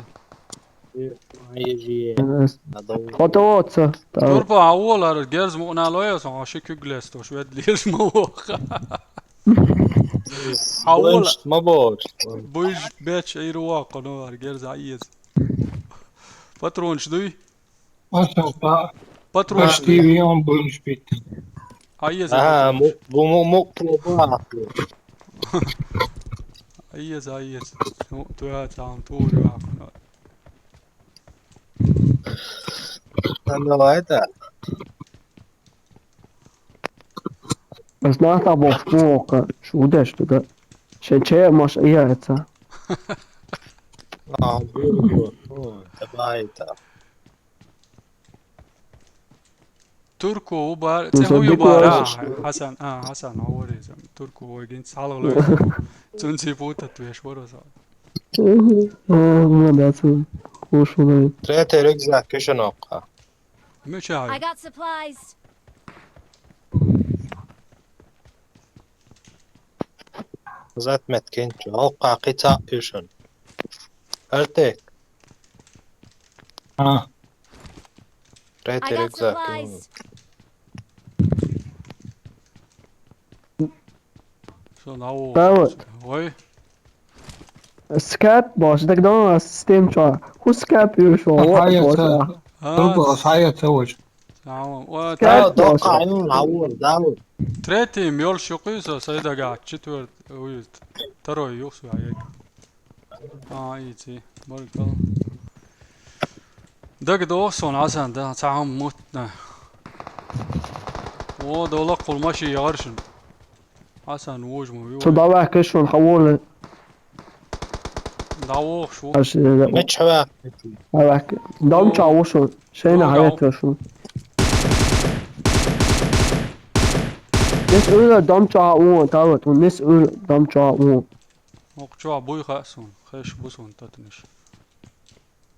Ежи. Э, Надо. Хото отца. Та. Турпа, а уолар герз муъна лоя, сон, а ши кюглес, то швед лирш ма вох. А уола. Больше, ма больше. Буйш беч, ир вака, но, ар герз а иез. Патронш дуй? Патронш дуй? Патронш дуй? Патронш дуй? А иез. Ага, му-, бу-, му-, му-, пробовал. А иез, а иез. Ну, то я там, то я, но. Давай, да. Знатно бо школа, шудеш туда. Шен че маш яйца. А, было, было. О, давай, да. Турку убар, Ну, це забіг хуй убара. Лариш. Хасан, а, Хасан, говори, турку войгин, сало лой. Цунци пута, туеш вороза. А, молодец, кушай. Третий рюкзак, кишенокка. Мечай. I got supplies. Зат меткенчу. Алка кица юшун. Артек. А. Третий I got рюкзак. Supplies. Что, на о? Да вот. Ой. Скап, баш, так давай с тем, что. Ху скап, и что, вот, Ахая вот, ца. Да. А, Турбо, ахая ца, вот. Тамам. О, Скап, та-, да, баш. Кайын, ауыр, да, вот. Третий мёл шукы со, сайдага, четвёртый, ой, второй, юх, су, ай, ай. А, идти, баркал. Даг досон, Асан, да, цахам мутна. О, дола кулмаши яршин. Асан, уж му, Со давай кэшон хаволы. Да, ох, шу. Аш, э, Меч хава. Давай. Дом О. Чао шо. Шейна О, хавет да. Шо. Нес уйла дом чао, та вот, нес уйла дом чао. Ох, чё, буй хасун, хэш бусун татниш.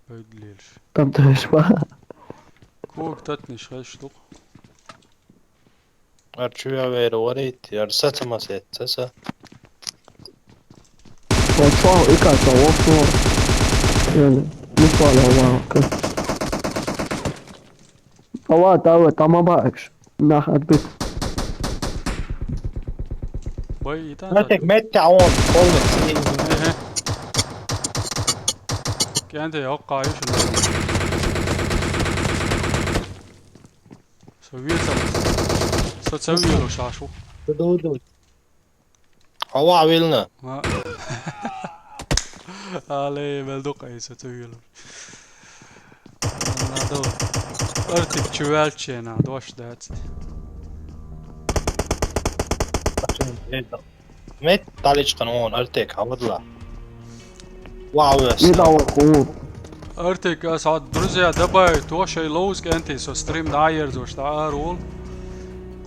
Бэдлилш. Там трэш ба. Кук татниш, хэш дук. Арчуя вэр варит, яр сатама сет, саса. О, чё, и как, а, вот, вот. Реально, не понял, ладно, как. Ава, давай, там обаешь. Нах, отбит. Бай, и там. Артек, метта он, полностью. Эхэ. Кэнтэ, ок, кайы шэнэ. Со вилсэ. Со цэ вило шашу. Ду, ду, ду. Ава вилна. А. Але, мэлдук, ай, со цэ вило. Надо. Артик чувалче, надо, аш дац. Мет таличкан он, Артек, авадла. Вау, Не дал ху. Артик, а, са, друзья, добавить, то, шей лоуз кэнтэ, со стрим да, ерзош, да, арул.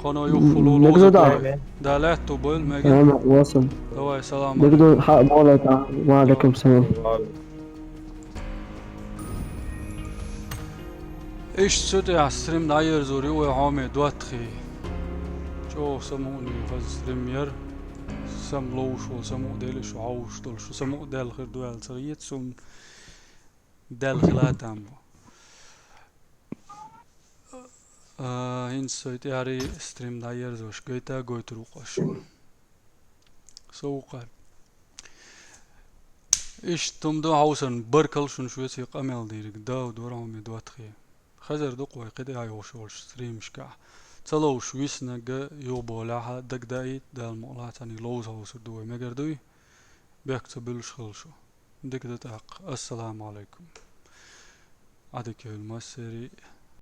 Коно ю М, фулу не лоуз, да. Да, лет ту был, мега. Ама, васан. Давай, салам. Дэгдэ ха-, болота. Ва алейкум салам. Иш цуд я стрим да ерзур ю, ой, хоми дуатхи. Чо самуни хаз стрим ер. Сам лоушул, саму дели шу, аушдул шу, саму дел хыр дуэл цар ет сун. Даьла хила там бу. А, хӀинца сой тӀаьхьарий стрим дӀаерзош гайта гойтур ву-кх аш. Со вукхар. Иштта хӀума ду хьовсарна, баркалла шуна шуьца къамел дийриг, Дауд вара хьо ме доттагӀий. Хазар ду-кх вай кхидӀа йолуш йолчу стримашкахь. Ца ловш виснарг юхаболехь а дагадаийта, Дала мукъ лахь, цхьаьний ловза хьовсур ду вай, мегар дуй? Бехк ца буьллуш хуьлу шу. Дика ду тӀаккха. Ассаламу Ӏалайкум. Ӏадика хуьлда массерий.